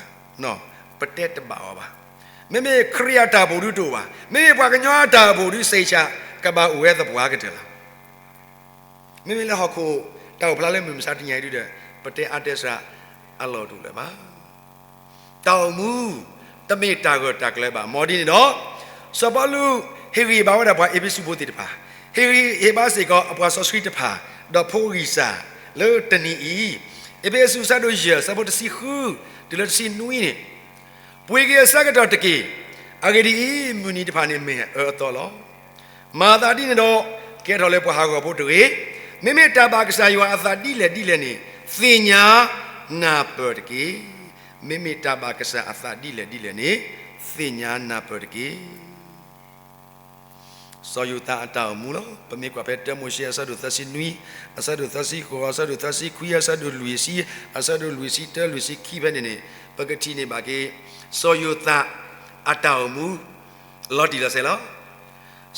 ၢ, ပတဲတဘၣ်အီၤဘၣ်. မ့မ့ၢ်ခရံာ်အတၢ်အိၣ်ဖှိၣ်ဒုးတအိၣ်ဘၣ်. မ့မ့ၢ်ပှၤကညီအတၢ်အိၣ်ဖှိၣ်ဒုးစံးဆၣ် ကဘၣ်အိၣ်ဝဲသပှၢ်ကတၢၢ်လီၤ. မ့မ့ၢ်လၢဟီၣ်ခိၣ်တၢ်အိၣ်ဖျါလၢမုၢ်မဆါတနံၤညါအံၤဒုးဒီး ပတဲအါတဲစှၤအလီၢ်တအိၣ်လၢၤဘၣ်. တၢ်အိၣ်မူ တမ့ၢ်တၢ်ဂၢၢ်တၢ်ကျၢၤဘၣ်. မ်ဒ်န့ၣ်ဒီး စီၤပီလူးဟ့ၣ်ဂံၢ်ဟ့ၣ်ဘါဝဲဒၣ်ပှၤအ့းဖ့းစူးဖိသ့ၣ်တဖၣ်, ဟ့ၣ်ဂံၢ်ဟ့ၣ်ဘါစ့ၢ်ကီးအပှၤစီဆှံတဖၣ်, ဒီးဖိဂံၢ်စၢ်လၢတနံၤအံၤ, အ့းဖ့းစူးအဆၢဒိၣ်ယဲၢ် အဆၢဖိတဆံဃု တုၤလၢတဆံနွံန့ၣ်, ပှ့ၤက့ၤအဆၢကတီၢ်တက့ၢ်. အဂ့ၢ်ဒ်အံၤ, မုၢ်နံၤတဖၣ်န့ၣ်မ့ၢ်အအၢအသီလီၤ. မၤသးဒ်န့ၣ်ဒီး ကဲထီၣ်လၢပှၤဟးဂီၤဖိတဂ့ၤ. မ့မ့ၢ်တၢ်ဘၣ်ကစၢ်ယွၤအသးဒ်လဲၣ်ဒ်လဲၣ်န့ၣ် သ့ၣ်ညါနၢ်ပၢၢ်တက့ၢ်. မ့မ့ၢ်တၢ်ဘၣ်ကစၢ်အသးဒ်လဲၣ်ဒ်လဲၣ်န့ၣ် သ့ၣ်ညါနၢ်ပၢၢ်တက့ၢ်. စီၤယိၤသးအတၢ်အိၣ်မူလီၤ. ပမ့ၢ်ကွၢ်ဖဲတၢမိၤၡ့အဆၢဒိၣ်သၢဆံနွံ, အဆၢဒိၣ်သၢဆံဃိး, အဆၢဒိၣ်သၢဆံခွံ, အဆၢဒိၣ်လွံၢ်ဆံ, အဆၢဒိၣ်လွံၢ်ဆံတၢ လွံၢ်ဆံခံဖဲန့ၣ်န့ၣ် ပကထံၣ်န့ၢ်ဘၣ်က့ၤ စီၤယိၤသးအတၢ်အိၣ်မူ လီၤတံၢ်လီၤဆဲးလီၤ.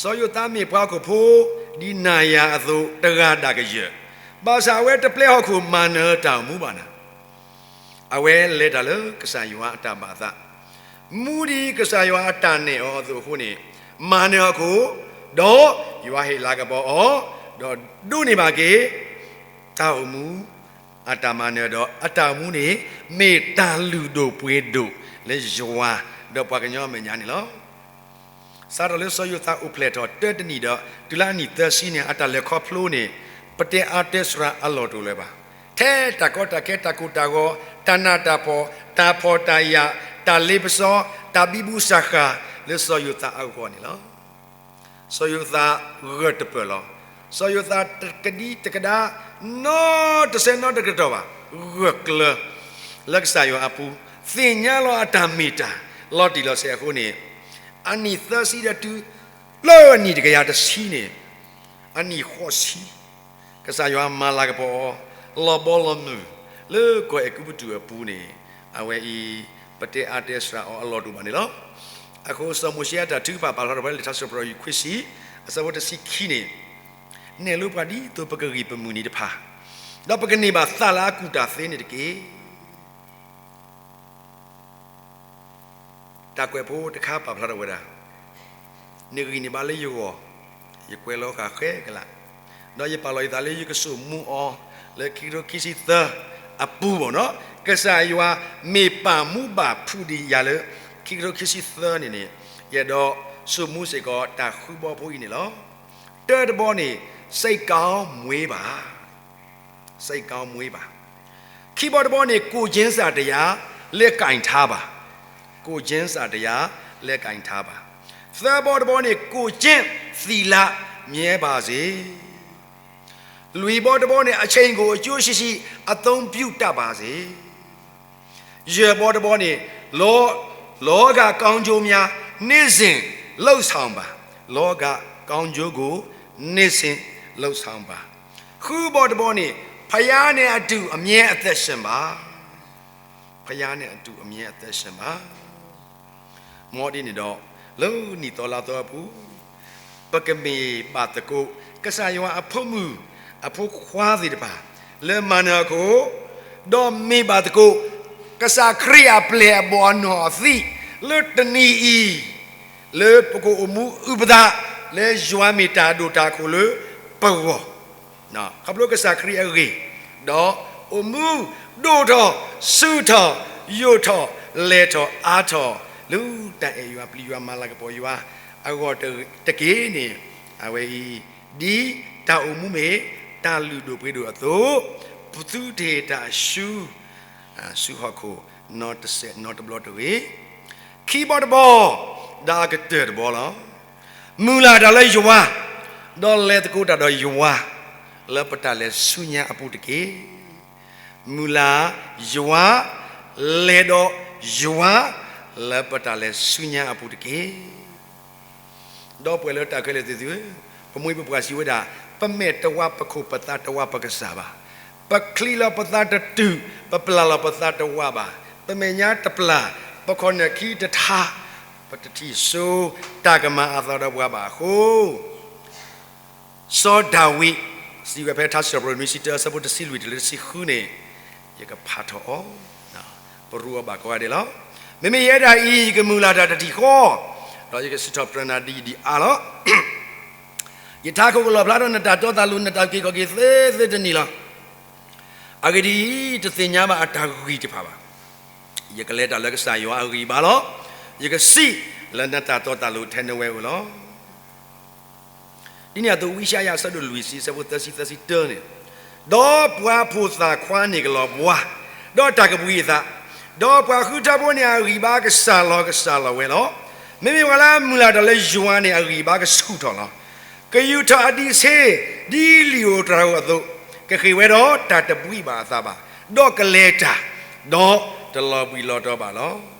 စီၤယိၤသးမ့ၢ်ပှၤဟီၣ်ခိၣ်ဖိ ဒ်နၤယၤအသိး တဂၤဒၣ်ကယၢၢ်, ဘၣ်ဆၣ်အဝဲတပျဲဟီၣ်ခိၣ်မၤနၢၤတၢ်အိၣ်မူဘၣ်နၤ အဝဲလဲၤတၢ်လၢကစၢ်ယွၤအတၢ်ဘၣ်သး, မူဒ်ကစၢ်ယွၤအတၢ်နဲၣ်အီၤအသိးအဃိန့ၣ်, မၤနၢၤဟီၣ်ခိၣ်, ဒီးယွၤဟ့ၣ်လၤကပီၤအီၤ, ဒီးဒိးန့ၢ်ဘၣ်က့ၤ တၢ်အိၣ်မူ အတၢ်မၤနၢၤဒီး အတၢ်အိၣ်မူန့ၣ် မ့ၢ်တၢ်လုၢ်ဒိၣ်ပှ့ၤဒိၣ်လၢယွၤ ဒီးပှၤကညီအမဲာ်ညါန့ၣ်လီၤ. စးထီၣ်လၢစီၤယိၤသးအိၣ်ဖျဲၣ်ထီၣ်တၢတနံၣ်ဒီး တုၤလၢအနံၣ်သၢဆံန့ၣ် အတၢ်လဲၤခီဖျိန့ၣ် ပတဲအါတဲစှၤအလီၢ်တအိၣ်လၢၤဘၣ်. ထဲတၢ်ကီတၢ်ခဲ တၢ်ကိၢ်တၢ်ဂီၤ, တၢ်နးတၢ်ဖှီၣ်, တၢ်ဖှီၣ်တၢ်ယာ်, တၢ်လ့ပစီ, တၢ်ဘံဘူစၢ်ဃာ် လၢစီၤယိၤသးအဂီၢ်န့ၣ်လီၤ. စီၤယိၤသးဂၢၢ်တပၢၢ်လီၤ. စီၤယိၤသးတကဒံတကဒါ နီတစဲးနီတကတီၢ်ဘၣ်, ဂၢၢ်ကျၢၤ လၢကစၢ်ယွၤအပူၤ, သ့ၣ်ညါလီၤအတၢ်မ့ၢ်တၢ် လီၤတံၢ်လီၤဆဲးအဃိန့ၣ်, အနံၣ်သၢဆံဒီးတုၤလၢအနံၣ်တကယၤတဆံန့ၣ်, အနံၣ်ဃိးဆံ ကစၢ်ယွၤမၤလၤကပီၤအီၤ လီၤဘီလီၤမုၢ် လၢကီၢ်အဲၤကူပတူးအပူၤန့ၣ်, အဝဲအံၤ ပတဲအါတဲစှၤအီၤအလီၢ်တအိၣ်ဘၣ်န့ၣ်လီၤ. အဃိစီၤမိၤၡ့အတၢ်ထုကဖၣ် ပာ်ဖျါထီၣ်ဖဲလံာ်ထါစံးပတြၢၤခွံဆံ အဆၢဖိတဆံခံန့ၣ်, နဲၣ်လိပှၤဒ်သိးပကဂံၢ်ပမုၢ်နံၤတဖၣ်, ဒီးပကန့ၢ်ဘၣ်သးလၢအကူၣ်တၢ်သ့န့ၣ်တက့ၢ်. တၢ်ကွဲးဖိတခါပာ်ဖျါထီၣ်ဝဲဒၣ်, နဂံၢ်န့ၢ်ဘၣ်လၢယဂီၢ်, ယကွဲးလီၤဃာ်ဃဲကလး, ဒီးယပာ်လီၤယသးလၢယကစိာ်မူအီၤ လၢခံကထိခံဆံသၢအပူၤဘၣ်နီၤ. ကစၢ်ယွၤမ့ၢ်ပာ်မူဘၣ်ဖုးဒံးယၤလၢ ခံကထိခံဆံသၢန့ၣ်န့ၣ်, ယအဲၣ်ဒိးစိာ်မူစ့ၢ်ကီးတၢ်ဃုဘီဖိအံၤန့ၣ်လီၤ. တၢတဘီန့ၣ် စိတ်ကောင်းမွေးပါ, စိတ်ကောင်းမွေးပါ. ခံဘီတဘီန့ၣ် ကိုယ်ချင်းစာတရား လက်ကိုင်ထားပါ, ကိုယ်ချင်းစာတရား လက်ကိုင်ထားပါ. သၢဘီတဘီန့ၣ် ကိုယ်ကျင့်သီလမြဲပါစေ. လွံၢ်ဘီတဘီန့ၣ် အချိန်ကိုအကျိုးရှိရှိအသုံးပြုတတ်ပါစေ. ယဲၢ်ဘီတဘီန့ၣ် လောကကောင်းကျိုးများ နေ့စဉ် လုပ်ဆောင်ပါ လောကကောင်းကျိုးကို နေ့စဉ်လုပ်ဆောင်ပါ ဃုဘီတဘီန့ၣ် ဘုရားနဲ့အတူ အမြဲအသက်ရှင်ပါ ဘုရားနဲ့အတူ အမြဲအသက်ရှင်ပါ မ်ဒ်န့ၣ်ဒီး လၢနံၣ်သီလါသီအပူၤ ပကမ့ၢ်ဘၣ်သကိး ကစၢ်ယွၤအဖိမုၣ်အဖိခွါသ့ၣ်တဖၣ် လၢမၤနၢၤအခိၣ် ဒီးမ့ၢ်ဘၣ်သကိး ကစၢ်ခရံာ်အပျဲၢ်အဘီၣ်အနီၢ်အသံး လၢတနံၤအံၤ လၢပကအိၣ်မူအုၣ်ပသး လၢယွၤမ့ၢ်တၢ်ဒိၣ်တၢ်ခိၣ်လၢပဂီၢ် ခီဖျိကစၢ်ခရံာ်အဂ့ၢ်, ဒီးအိၣ်မူဒိၣ်ထီၣ် ဆူၣ်ထီၣ် ယိာ်ထီၣ် လဲၢ်ထီၣ် အါထီၣ် လၢတၢ်အဲၣ်ယွၤပျံၤယွၤမၤလၤကပီၤယွၤအဂီၢ်တက့ၢ်န့ၣ်, အဝဲအံၤ ဒ်တၢ်အိၣ်မူမ့ၢ်တၢ်လုၢ်ဒိၣ်ပှ့ၤဒိၣ်အသိး, ပသုတဟ့ၣ်တၢ်အရှုံး ဆူဟီၣ်ခိၣ်နီတစဲးနီတဘျီတဂ့ၤ. ခံဘီတဘီ, ဒီးအကတၢၢ်တဘီလီၤ. မုၢ်လၢ်တၢ်လၢယွၤ, ဒီးလဲၤသကိးတၢ်ဒီးယွၤ, လၢပတၢ်လဲၤဆူညါအပူၤတက့ၢ်. မုၢ်လၢ်ယွၤ, လဲၤဒီးယွၤ, လၢပတၢ်လဲၤဆူညါအပူၤတက့ၢ်. ဒီပုၢ်ဝဲၢ်လၢတၢ်ခဲလၢာ်သ့ၣ်သုဧၢ, ပမိၢ်ပပၢ်စံးဝဲဒၣ်, ပမဲာ်တဝါပခိၣ် ပသးတဝါပကစၢ်ဘၣ်. ပချံးလီၤပသးတတုၤ, ပပျၢ်လီၤပသးတဝါဘၣ်. ပမဲာ်ညါတပျၢ်, ပခီၣ်နၢၣ်ခံတထါ, ပတထံၣ်စိတၢ်ကမၤအသးဒီးပှၤဘၣ်အဃိ စီၤဒၤဝံး စံးဝဲဖဲထါစံးထီၣ်ပတြၢၤနွံဆံတၢ အဆၢဖိတဆံလွံၢ်တုၤလၢတဆံဃုန့ၣ်, ယကဖးထီၣ်အီၤ, ပရူးအီၤဘၣ်ကိးဂၤဒဲးလီၤ. မ့မ့ၢ်ယဲဒၣ်အံၤ ယကမုၢ်လၢ်တၢ်တထံၣ်ဃီ, ဒီးယကစံးထီၣ်ပတြၢၤနၤဒ်အံၤဒ်အါလီၤ. ယထးခိၣ်ကလီၣ်ဖျါထီၣ်နတၢ်တီတၢ်လိၤ နတၢ်အုၣ်က့ၤခီၣ်က့ၤသ့သ့တနံၤလီၤ. အဂ့ၢ်ဒ်အံၤ, တသ့ၣ်ညါဘၣ်အတၢ်ဂံၢ်တဖၣ်ဘၣ်. ယကလဲၤတၢ်လၢကစၢ်ယွၤအဂံၢ်အဘါလီၤ. ယကစံးလၢနတၢ်တီတၢ်လိၤထဲနဝဲဧိၤလီၤ. ဒ်န့ၣ်အသိး ဝံယၡါယၤအဆၢဒိၣ်လွံၢ်ဆံ အဆၢဖိသၢဆံသၢဆံတၢန့ၣ်, ဒီးပှၤဖိသၣ်ခွါန့ၣ်ကလီၤဘှါ, ဒီးတၢ်ကဘှံးအသး, ဒီးပှၤဃုထၢဖိန့ၣ်အဂံၢ်အဘါကစှၤလီၤကစှၤလီၤဝဲလီၤ. မ့မ့ၢ်ပှၤလၢအမုၢ်လၢ်တၢ်လၢယွၤန့ၣ် အဂံၢ်အဘါကဆူၣ်ထီၣ်လီၤ. ကယူာ်ထီၣ်အဒံးဆှၣ် ဒ်လံာ်ဧိၤတြၤဧိၤအသိး, ကဃ့ၢ်ဝဲဒီးတၢ်တဘှံးဘၣ်အသးဘၣ်, ဒီးကလဲၤတၢ်, ဒီးတလီၤဘှံးလီၤတီၤဘၣ်လီၤ.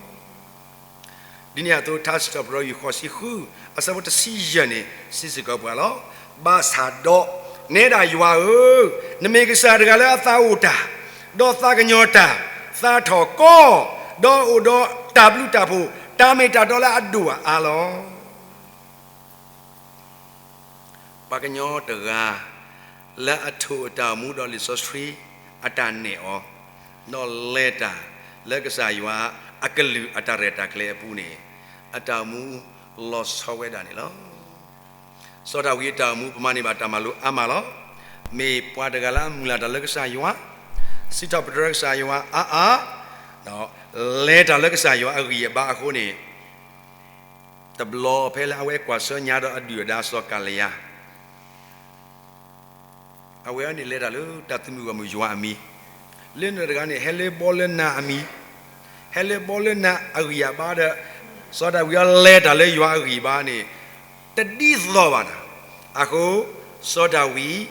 ဒ်န့ၣ်အသိး ထါစံးထီၣ်ပတြၢၤဃိးဆံဃု အဆၢဖိတဆံယဲၢ်န့ၣ် စံးစ့ၢ်ကီးပှၤလီၤ. ဘၣ်ဆၣ်ဒီး နဲဒၣ်ယွၤဧၢ, နမ့ၢ်ကစၢ်တဂၤလၢအသးအိၣ်တၢ်, ဒီးသးကညီၤတၢ်, သးထီၣ်ကီ, ဒီးအိၣ်ဒီးတၢ်ဘျုးတၢ်ဖှိၣ်, တၢ်မ့ၢ်တၢ်တီလၢအဒိၣ်အအါလီၤ. ပှၤကညီတဂၤ လၢအထိၣ်အတၢ်အိၣ်မူဒီးလံာ်စီဆှံအတၢ်နဲၣ်အီၤ, ဒီးလဲၤတၢ်လၢကစၢ်ယွၤအကလုၢ်အတၢ်ရဲၣ်တၢ်ကျဲၤအပူၤန့ၣ်, အတၢ်အိၣ်မူလီၤဆီဝဲဒၣ်န့ၣ်လီၤ. စီၤဒၤဝံးအတၢ်အိၣ်မူ ပမၤန့ၢ်ဘၣ်တၢ်မၤလိအါမးလီၤ. မ့ၢ်ပှၤတဂၤလၢအမုၢ်လၢ်တၢ်လၢကစၢ်ယွၤ, စံးထီၣ်ပတြၢၤကစၢ်ယွၤအါအါ, ဒီးလဲၤတၢ်လၢကစၢ်ယွၤအဂံၢ်အဘါအဃိန့ၣ်, တဘျီဖဲလၢအဝဲကွၢ်ဆၢညါဒီးအဒုၣ်အဒါစီၤကၤလယါ, အဝဲန့ၣ်လဲၤတၢ်လၢတၢ်သုးမုၢ်ဂီၢ်မုၢ်ယွၤအမံၤ, လၢနတဂၤန့ၣ် ဟဲလၢဘီလၢနၤအမံၤ, ဟဲလၢဘီလၢနၤအဂံၢ်အဘါဒီး, စီၤဒၤဝံးအီၤလဲၤတၢ်လၢယွၤအဂံၢ်အဘါန့ၣ်, တဒ်သိးဘၣ်နၤ, အဃိ စီၤဒၤဝံး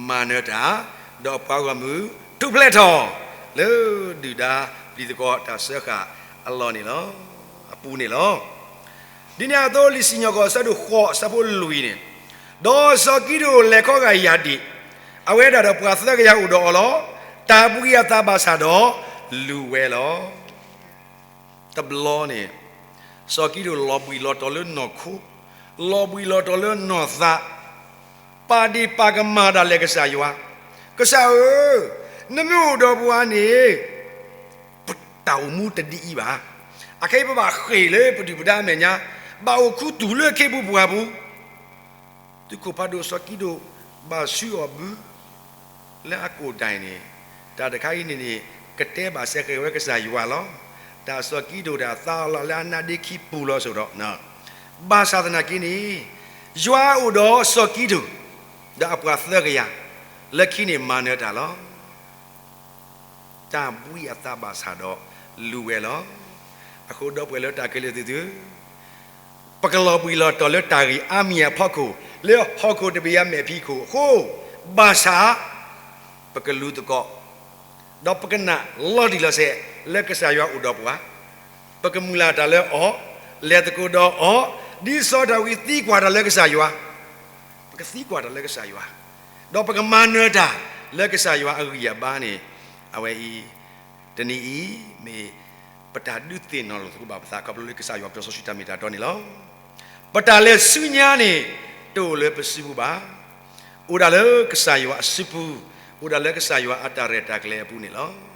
မၤနၢၤတၢ်, ဒီးပှၤဂီၢ်မုၢ်ထူၣ်ဖျဲးထီၣ် လၢဒုၣ်ဒါပျံၤသကိးတၢ်စၢဃာ်အလီၢ်န့ၣ်လီၤ, အပူၤန့ၣ်လီၤ. ဒ်န့ၣ်အသိး လံာ်စံၣ်ညီၣ်ကွီၢ်အဆၢဒိၣ်ဃိး အဆၢဖိလွံၢ်န့ၣ်, ဒီးစီၤကံးဒဧိၣ်လဲၤခီဂာ်ယၢ်ဒ့ၣ်, အဝဲဒၣ်ဒီးပှၤသၢကယၤအိၣ်ဒီးအီၤလီၤ. တၢ်ဘှံးအသးဘၣ်ဆၣ်ဒီး လူၤဝဲလီၤ. တဘျီန့ၣ် စီၤကံးဒဧိၣ်လီၤဘှံးလီၤတီၤလၢနီၢ်ခိ, လီၤဘှံးလီၤတီၤလၢနီၢ်သး, ပာ်ဒ့ၣ်ပာ်ကမၣ်ဒၣ်လဲာ်ကစၢ်ယွၤ, ကစၢ်ဧၢ, နမ့ၢ်အိၣ်ဒီးပှၤန့ၣ် ပတၢ်အိၣ်မူတဒ်အံၤဘၣ်. အခဲအံၤပဘၣ်ဃ့ၢ်လၢပဒုၣ်ပဒါအမဲာ်ညါ, ဘၣ်အိၣ်ခူသူၣ်လၢခ့ပူၤပှၢ်ပူၤ, သုးခိၣ်ဖးဒိၣ်စီၤကံးဒဧိၣ်ဘၣ်ဆူအီၤဘု လၢအကိၣ်ဒၣ်အံၤန့ၣ်, တၢ်တခါအံၤန့ၣ်န့ၣ် ကတဲဘၣ်စဲဃဲၤဝဲကစၢ်ယွၤလီၤ. တၢ်စီၤကံးဒဧိၣ်တၢ်သးအီၤလီၤလၢအနါဒ့ခံပူၤလီၤစိၤဒီး, ဘၣ်ဆၣ်သနာ်က့န့ၣ်, ယွၤအိၣ်ဒီးစီၤကံးဒဧိၣ်, ဒီးအပှၤသၢကယၤ, လၢခံန့ၣ်မၤနၢၤတၢ်လီၤ. တၢ်ဘှံးအသးဘၣ်ဆၣ်ဒီးလူၤဝဲလီၤ. အဃိဒီပုၢ်ဝဲၢ်လၢတၢ်ခဲလၢာ်သ့ၣ်သုဧၢ, ပကလီၤဘှံးလီၤတီၤလၢတၢ်ဂ့ၢ်အါမံၤအဖီခိၣ်, လၢဟီၣ်ခိၣ်တဘ့ၣ်အမဲာ်ဖံးခိၣ်အဃိ, ဘၣ်ဆၣ် ပကလူၤသကိး, ဒီးပကနၣ်လီၤတံၢ်လီၤဆဲး လၢကစၢ်ယွၤအိၣ်ဒီးပှၤ, ပကမုၢ်လၢ်တၢ်လၢအီၤ, လဲၤသကိးဒီးအီၤ, ဒ်စီၤဒၤဝံးသံကွၢ်တၢ်လၢကစၢ်ယွၤ, ပကသံကွၢ်တၢ်လၢကစၢ်ယွၤ, ဒီးပကမၤနၢၤတၢ်လၢကစၢ်ယွၤအဂံၢ်အဘါန့ၣ်, အဝဲအံၤ, တနံၤအံၤ မ့ၢ်ပတၢ်ဒုးသ့ၣ်နီၣ်လိာ်သကိးဘၣ်ပသး ခီဖျိလၢကစၢ်ယွၤပတြၢၤစီဆှံတၢ်မ့ၢ်တၢ်တီန့ၣ်လီၤ. ပတၢ်လဲၤဆူညါန့ၣ် တအိၣ်လၢပစုပူၤဘၣ်. အိၣ်ဒၣ်လၢကစၢ်ယွၤအစုပူၤ, အိၣ်ဒၣ်လၢကစၢ်ယွၤအတၢ်ရဲၣ်တၢ်ကျဲၤအပူၤန့ၣ်လီၤ.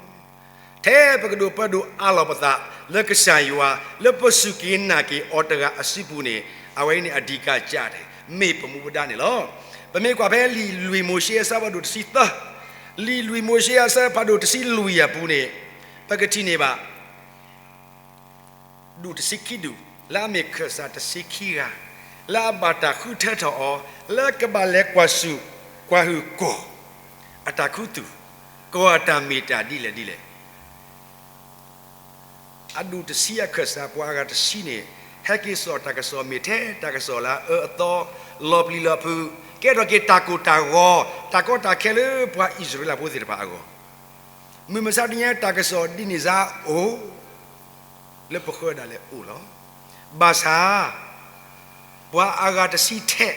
ထဲပကဒိးပၢဒိၣ်အးလီၤပသးလၢကစၢ်ယွၤ လၢပစူၢ်က့ၤနာ်က့ၤအီၤတဂၤအစုပူၤန့ၣ်, အဝဲအံၤန့ၣ်အဓိကကျတဲ့ မ့ၢ်ပမူပဒါန့ၣ်လီၤ. ပမ့ၢ်ကွၢ်ဖဲလံာ်လွံၢ်မိၤၡ့အဆၢဖးဒိၣ်တဆံသၢ, လံာ်လွံၢ်မိၤၡ့အဆၢဖးဒိၣ်တဆံလွံၢ်အပူၤန့ၣ်, ပကထံၣ်န့ၢ်ဘၣ် ဒူၣ်တဆံခံဒူၣ်, လၢအမ့ၢ်ခၢၣ်စးတဆံခံဂၤ, လၢအဘၣ်တၢ်ဃုထၢထီၣ်အီၤ, လၢကဘၣ်လဲၤကွၢ်ဆူၣ်ကွၢ်ဟုၣ်ကီၢ်အတၢ်ခူသူၣ်, ကီၢ်အတၢ်မ့ၢ်တၢ်ဒ်လဲၣ်ဒ်လဲၣ်. အဒူၣ်တဆံအခၢၣ်စးပှၤအဂၤတဆံန့ၣ်, ဟဲက့ၤစိာ်တၢ်ကစီၣ်မ့ၢ်ထဲတၢ်ကစီၣ်လၢအအၢအသီ, လီၤပျံၤလီၤဖုး, ကဲထီၣ်က့ၤတၢ်ကိၢ်တၢ်ဂီၤ, တၢ်ကီတၢ်ခဲလၢပှၤအံၣ်စရ့လးဖိသ့ၣ်တဖၣ်အဂီၢ် မုၢ်မဆါတနံၤညါတၢ်ကစီၣ်ဒ်န့ၣ်စ့ၢ်အိၣ်, လၢပဃၢဒၣ်လဲာ်အိၣ်လီၤ. ဘၣ်ဆၣ်, ပှၤအဂၤတဆံထဲ,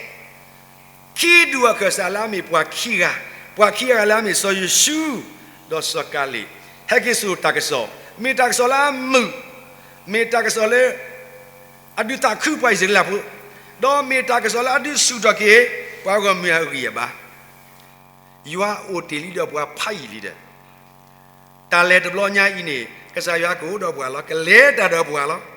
ခံဒူၣ်အခၢၣ်စးလၢအမ့ၢ်ပှၤခံဂၤ, ပှၤခံဂၤလၢအမ့ၢ်စီၤယိၤၡူ, ဒီးစီၤကၤလ့း, ဟဲက့ၤစိာ်တၢ်ကစီၣ်, မ့ၢ်တၢ်ကစီၣ်လၢအမုာ်, မ့ၢ်တၢ်ကစီၣ်လၢ အဒုးသးခုပှၤအံၣ်စရ့လးဖိ, ဒီးမ့ၢ်တၢ်ကစီၣ်လၢအဒုးဆူၣ်ထီၣ်က့ၤ ပှၤဂီၢ်မုၢ်အဂံၢ်အဘါ ယွၤအိၣ်တ့ၢ်လံဒီးပှၤဖးယံာ်လံဒီး, တၢ်လဲၤတဘျီညါအံၤန့ၣ် ကစၢ်ယွၤကအိၣ်ဒီးပှၤလီၤ, ကလဲၤတၢ်ဒီးပှၤလီၤ.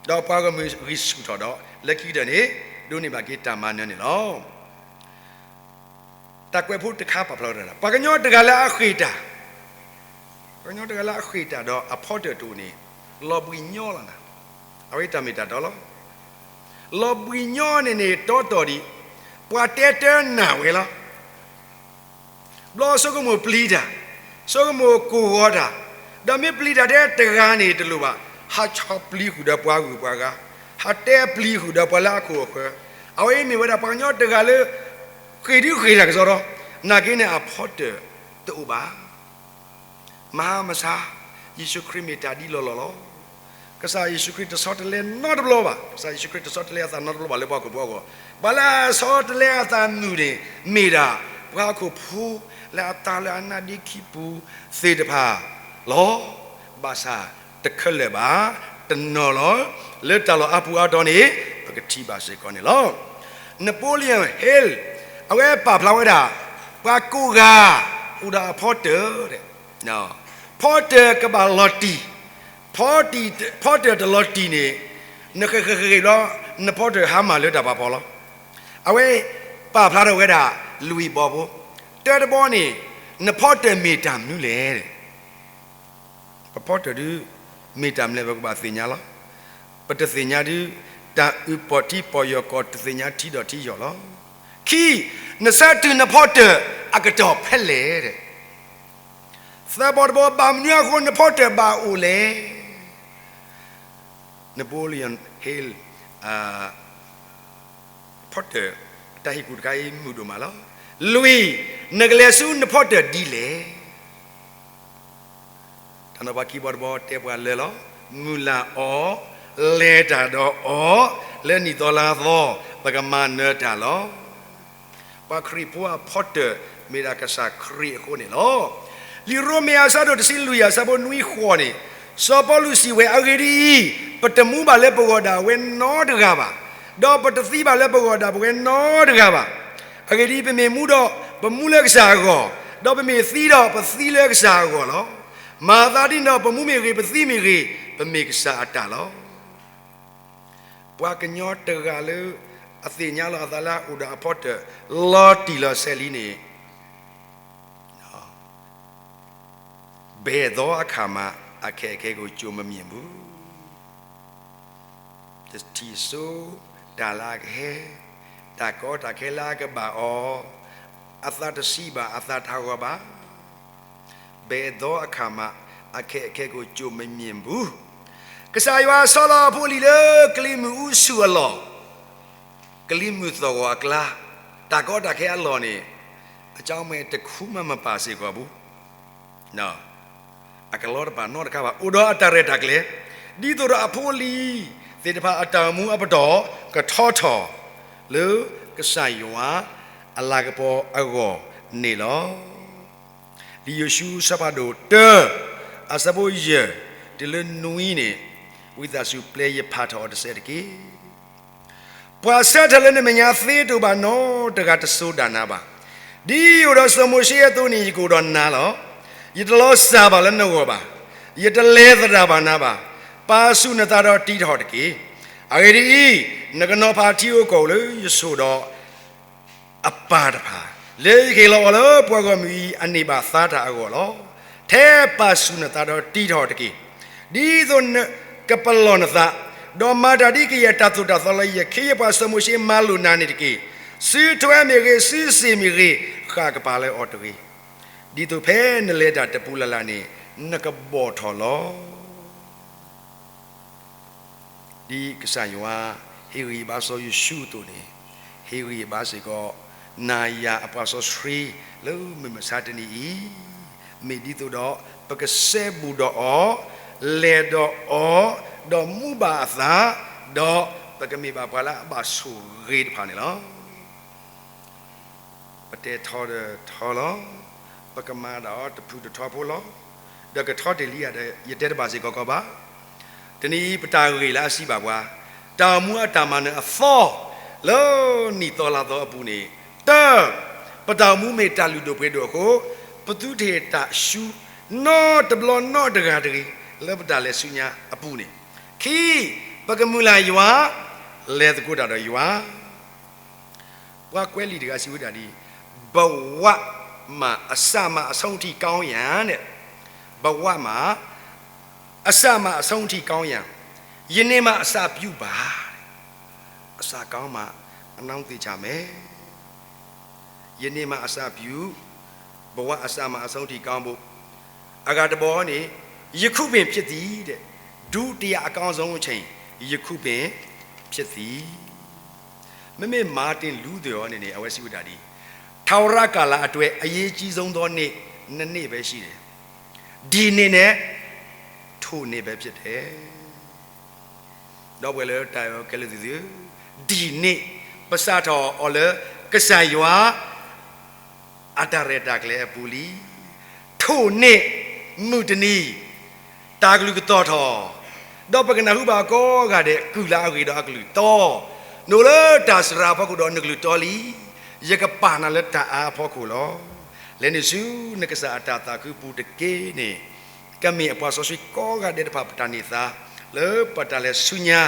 ဒီးပှၤဂီၢ်မုၢ်ဂံၢ်ဆူၣ်ထီၣ်ဒီး လၢခံကတၢၢ်န့ၣ် ဒိးန့ၢ်ဘၣ်က့ၤတၢ်မၤနၢၤန့ၣ်လီၤ. တၢ်ကွဲးဖိတခါပာ်ဖျါဝဲဒၣ် ပှၤကညီတဂၤလၢအဃ့ၢ်တၢ် ပှၤကညီတဂၤလၢအဃ့ၢ်တၢ်ဒီးအဖီတၢၢ်တအိၣ်န့ၣ် လီၤဘှံးညီလီၤနၤ, အဝဲတၢ်မ့ၢ်တၢ်တီလီၤ. လီၤဘှံးညီန့ၣ်န့ၣ်တီတီၢ်ဒံး, ပှၤတဲတၢ်နာ်ဝဲလီၤ. ဘျီဆိကမိၣ်ပျံၤတၢ်, ဆိကမိၣ်ကိၢ်ဂီၤတၢ်, ဒီးမ့ၢ်ပျံၤတၢ်ထဲတဂၤန့ၣ်တလိၣ်ဘၣ်, ဟးဆီၣ်ပျံၤဃုာ်ဒီးပှၤဂုၤပှၤဂၤ, ဟးတဲပျံၤဃုာ်ဒီးပှၤလၢအခိၣ်အဃၢၤ, အဝဲအံၤမ့ၢ်ဝဲဒၣ်ပှၤကညီတဂၤလၢ ဃ့ၢ်ဒုဃ့ၢ်တၢ်ကစီၣ်ဒီး, နာ်က့န့ၣ်အဖီတၢၢ်တအိၣ်ဘၣ်. မဟါမဆါ, ယ့ၣ်ၡူးခရံာ်မ့ၢ်တၢ်ဒ်လီၢ်လီၢ်လီၤ. ကစၢ်ယ့ၣ်ၡူးခရံာ်တဆီတလဲနီတဘျီဘၣ်. ကစၢ်ယ့ၣ်ၡူးခရံာ်တဆီတလဲအသးနီတဘျီဘၣ်လၢပှၤဟီၣ်ခိၣ်ဖိအဂီၢ်. ပှၤလၢအဆီတလဲအသးမုာ်န့ၣ် မ့ၢ်ဒၣ်ပှၤဟီၣ်ခိၣ်ဖိလၢအသးလၢအနါဒ့ခံပူၤသ့ၣ်တဖၣ်လီၤ. ဘၣ်ဆၣ်တခဲလၢာ်ဘၣ်, တနီၤလီၤ, လၢတၢ်လီၢ်အါပူၤအါတီၤန့ၣ် ပကထံၣ်ဘၣ်စ့ၢ်ကီးန့ၣ်လီၤ. Napoleon Hill အဝဲပာ်ဖျါဝဲဒၣ် ပှၤကိးဂၤ အိၣ်ဒီးအဖီတၢၢ်, ဖီတၢၢ်ကဘၣ်လီၤတံၢ်, ဖီတၢၢ်တလီၤတံၢ်န့ၣ် နဃ့ၢ်ဃ့ၢ်ဃ့ၢ်ဘျီ နဖီတၢၢ်ဟါမၢ်လၢတၢ်ဖးဖီလီၤ. အဝဲပာ်ဖျါထီၣ်ဝဲဒၣ်လွံၢ်ဘီဖိ, တၢတဘီန့ၣ် နဖီတၢၢ်မ့ၢ်တၢ်မနုၤလဲၣ်. ပဖီတၢၢ်ဒုး မ့ၢ်တၢ်မနုၤလဲၣ် ပကဘၣ်သ့ၣ်ညါလီၤ. ပတသ့ၣ်ညါဒုး တၢ်အုၣ်ပီၣ်ထံပီၣ်ယီၢ်ကီၢ် တသ့ၣ်ညါထံဒီးထံယီၢ်လီၤ. ခံ, နဆၢတုၤနဖီတၢၢ်အကတီၢ်ဖဲလဲၣ်. သၢဘီတဘီ ဘၣ်မနုၤအဃိနဖီတၢၢ်ဘၣ်အိၣ်လဲၣ်. Napoleon Hill ဖီတၢၢ် တၢ်ဟ့ၣ်ကူၣ်တခါအံၤမုာ်ဒိၣ်မးလီၤ. လွံၢ်, နကလဲၤဆူနဖီတၢၢ်ဒ်လဲၣ်. တၢ်နီၤဖးခံဘီတဘီတဲပှၤလၢာ်လီၤ. မုၢ်လၢ်အီၤ, လဲၤတၢ်ဒီးအီၤ, လၢနံၣ်သီလါသီ ပကမၤနၢၤတၢ်လီၤ. ပှၤခရံာ်ဖိအဖီတၢၢ် မ့ၢ်ဒၣ်ကစၢ်ခရံာ်အဃိန့ၣ်လီၤ. လံာ်ရိမ့ၤအဆၢဒိၣ်တဆံလွံၢ်အဆၢဖိနွံဃိးန့ၣ်, စီၤပီလူးစံးဝဲ အဂ့ၢ်ဒ်အံၤ, ပတမူဘၣ်လၢပဂီၢ်ဒၣ်ဝဲနီတဂၤဘၣ်, ဒီးပတသံဘၣ်လၢပဂီၢ်ဒၣ်ပဝဲနီတဂၤဘၣ်. အဂ့ၢ်ဒ်အံၤ, ပမ့ၢ်မူဒီး ပမူလၢကစၢ်အဂီၢ်, ဒီးပမ့ၢ်သံဒီး ပသံလၢကစၢ်အဂီၢ်လီၤ. မၤသးဒ်န့ၣ်ဒီး ပမူမ့ၢ်ဂ့ၤ, ပသံမ့ၢ်ဂ့ၤ, ပမ့ၢ်ကစၢ်အတၢ်လီၤ. ပှၤကညီတဂၤလၢ အသ့ၣ်ညါလီၤအသးလၢအအိၣ်ဒီးအဖီတၢၢ် လီၤတံၢ်လီၤဆဲးလံန့ၣ်, ဘယ်သောအခါမှ အခက်အခဲကို ကြုံမမြင်ဘူး. တထံၣ်စိတၢ်လၢအကဟဲ, တၢ်ကီတၢ်ခဲလၢအကဘၣ်အီၤ, အသးတဆံးဘၣ်, အသးတဟးဂီၤဘၣ်. ဘယ်သောအခါမှ အခက်အခဲကို ကြုံမမြင်ဘူး. ကစၢ်ယွၤဆီလီၤအဖိအလံၤလၢကလံၤမုၢ်အူဆူၣ်အလီၢ်, ကလံၤမုၢ်သီၣ်ဂီၤအကျါ, တၢ်ကီတၢ်ခဲအလီၢ်န့ၣ်, အကၠီမဲာ်တခူမးမပာ်စ့ၢ်ကီးဘူး. အကလီတပာ်နီတခါဘၣ်, အိၣ်ဒီးအတၢ်ရဲၣ်တၢ်ကျဲၤ, ဒ်သိးဒီးအဖိအလံၤ သ့ၣ်တဖၣ်အတၢ်အိၣ်မူအပတီၢ် ကထီထီၣ်လၢကစၢ်ယွၤအလၤကပီၤအဂီၢ်န့ၣ်လီၤ. လံာ်ယိၤၡူအဆၢဖးဒိၣ်တၢ အဆၢဖိယဲၢ် တုၤလၢနွံန့ၣ် ဝံသးစူၤပျဲယဖးထီၣ်အီၤတစဲးတက့ၢ်. ပှၤဆၢထၢၣ်လၢနမဲာ်ညါသ့တအိၣ်ဘၣ်နီတဂၤတစိၤဒၣ်နၤဘၣ်. ဒ်ယအိၣ်ဒီးစီၤမိၤၡ့အသိးန့ၣ် ယကအိၣ်ဒီးနၤလီၤ. ယတလီၤစၢ်ဘၣ်လၢနဂီၢ်ဘၣ်. ယတလဲၤသဒၣ်ဘၣ်နၤဘၣ်. ပာ်ဆူၣ်နသးဒီးတံထီၣ်တက့ၢ်. အဂ့ၢ်ဒ်အံၤ, နကနီၤဖးထံဧိၤကီၢ်ဧိၤလၢယဆိၣ်ဒီး အပၢ်တဖၣ်, လၢယကဟ့ၣ်လီၤအီၤလၢပှၤဂီၢ်မုၢ်အံၤအန့ၢ်ဘၣ်သါတၢ်အဂီၢ်လီၤ. ထဲပာ်ဆူၣ်နသးဒီးတံထီၣ်တက့ၢ်. ဒ်သိးနကပလီၢ်နသး, ဒီးမၤတၢ်ဒ်ကယဲၢ်တၢ်သိၣ်တၢ်သီလၢယခ့ယပှၤစီၤမိၤၡ့မၤလိာ်နၤန့ၣ်တက့ၢ်. စုထွဲမ့ၢ်ဂ့ၤ, စုစ့ၣ်မ့ၢ်ဂ့ၤ, ဃၣ်ကပၤလၢအီၤတဂ့ၤ. ဒ်သိးဖဲနလဲၤတၢ်တပူၤလၢ်လၢ်န့ၣ် နကဘီၣ်ထီၣ်လီၤ. ဒ်ကစၢ်ယွၤဟ့ၣ်ဂံၢ်ဟ့ၣ်ဘါစီၤယိၤၡူအသိးန့ၣ်, ဟ့ၣ်ဂံၢ်ဟ့ၣ်ဘါစ့ၢ်ကီး နၤယၤအပှၤစီဆှံလၢမုၢ်မဆါတနံၤအံၤ, မ့ၢ်ဒ်သိးဒီးပကစဲဘူးဒီးအီၤ, လဲၤဒီးအီၤ, ဒီးမူဘၣ်အသး, ဒီးပကမ့ၢ်ဘၣ်ပှၤလၢအဘၣ်ဆိၣ်ဂ့ၤတဖၣ်န့ၣ်လီၤ. ပတဲထီဒီးထီလီၤ. ပကမၤဒၣ်အီၤတဖုၣ်တထီဖိလီၤ. ဒီးကထီတ့ၢ်လံဧါဒီး ယတဲတဘၣ်စ့ၢ်ကီးကီးဘၣ်. တနံၤအံၤပတၢ်ဂ့ၢ်လၢအစံးဘၣ်ပှၤ, တၢ်အိၣ်မူအတၢ်မၤနၢၤအသီ လၢနံၣ်သီလါသီအပူၤန့ၣ်, တၢ, ပတၢ်အိၣ်မူမ့ၢ်တၢ်လုၢ်ဒိၣ်ပှ့ၤဒိၣ်အဃိ, ပသုတဟ့ၣ်တၢ်ဆူ နီတဘျီနီတဂၤတဂ့ၤ လၢပတၢ်လဲၤဆူညါအပူၤန့ၣ်. ခံ, ပကမုၢ်လၢ်ယွၤ, လဲၤသကိးတၢ်ဒီးယွၤ. ပှၤကွဲးလံာ်တဂၤစံးဝဲဒၣ်ဒ်, ဘဝမှာ အစမအဆုံးထိ ကောင်းရန် န့ၣ်, ဘဝမှာ အစမအဆုံးထိ ကောင်းရန်, ယနေ့မှ အစပြုပါ, အစကောင်းမှ အနောက်သေချာမယ်. ယနေ့မှ အစပြု, ဘဝအစမှ အဆုံးထိ ကောင်းဖို့, အဂၤတဘီန့ၣ်, ယခုပင်ဖြစ်သည်, ဒုတိယအကောင်းဆုံးအချိန်, ယခုပင်ဖြစ်သည်. မ့မ့ၢ် Martin Luther အီၤန့ၣ်န့ၣ် အဝဲစံးဝဲဒၣ်ဒ်, ထာဝရကာလအတွက် အရေးကြီးဆုံးသောနေ့ နှစ်နေ့ပဲရှိတယ်. ဒီနေ့နဲ့ ထိုနေ့ပဲဖြစ်တယ်. ဒီပုၢ်ဝဲၢ်လၢတၢ်အဲၣ်ခဲလၢာ်သ့ၣ်ဧၢ, ဒ်န့ၣ် ပစးထီၣ်အီၤလၢကစၢ်ယွၤ အတၢ်ရဲၣ်တၢ်ကျဲၤအပူၤလံ. ထိုနေ့, မုၢ်တနံၤ, တၢ်ကလုၢ်ကသီၣ်ထီၣ်, ဒီးပကနၢ်ဟူဘၣ်ကိးဂၤဒဲး ကုၢ်လၢအဂ့ၤဒီးအကလုၢ်တီ, နအိၣ်လၢတၢ်စှၤအဖီခိၣ်ဒီးနကလုၢ်တီလံ. ယကပာ်နၤလၢတၢ်အါအဖီခိၣ်လီၤ. လဲၤနုာ်ဆူနကစၢ်အတၢ်သးခုပူၤတက့ၢ်န့ၣ်, ကမ့ၢ်အပှၤစီဆှံကိးဂၤဒဲးတဖၣ်ပတၢ်န့ၢ်သါ လၢပတၢ်လဲၤဆူညါ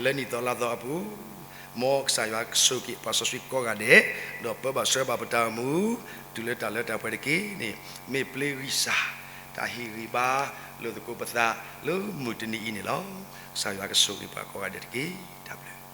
လၢနံၣ်သီလါသီအပူၤ, မ်ကစၢ်ယွၤကဆိၣ်ဂ့ၤပှၤစီဆှံကိးဂၤဒဲး, ဒီးပၢဘၣ်ဆှၢဘၣ်ပတၢ်အိၣ်မူ တုၤလၢတၢ်လၢတၢ်ပှဲၤတက့ၢ်န့ၣ်, မ့ၢ်ပျ့ၤဂံၢ်စၢ် တၢ်ဟ့ၣ်ဂံၢ်ဘါလိာ်သကိးပသးလၢမုၢ်တနံၤအံၤန့ၣ်လီၤ. ကစၢ်ယွၤကဆိၣ်ဂ့ၤပှၤကိးဂၤဒဲးတက့ၢ်. တၢ်ဘျုး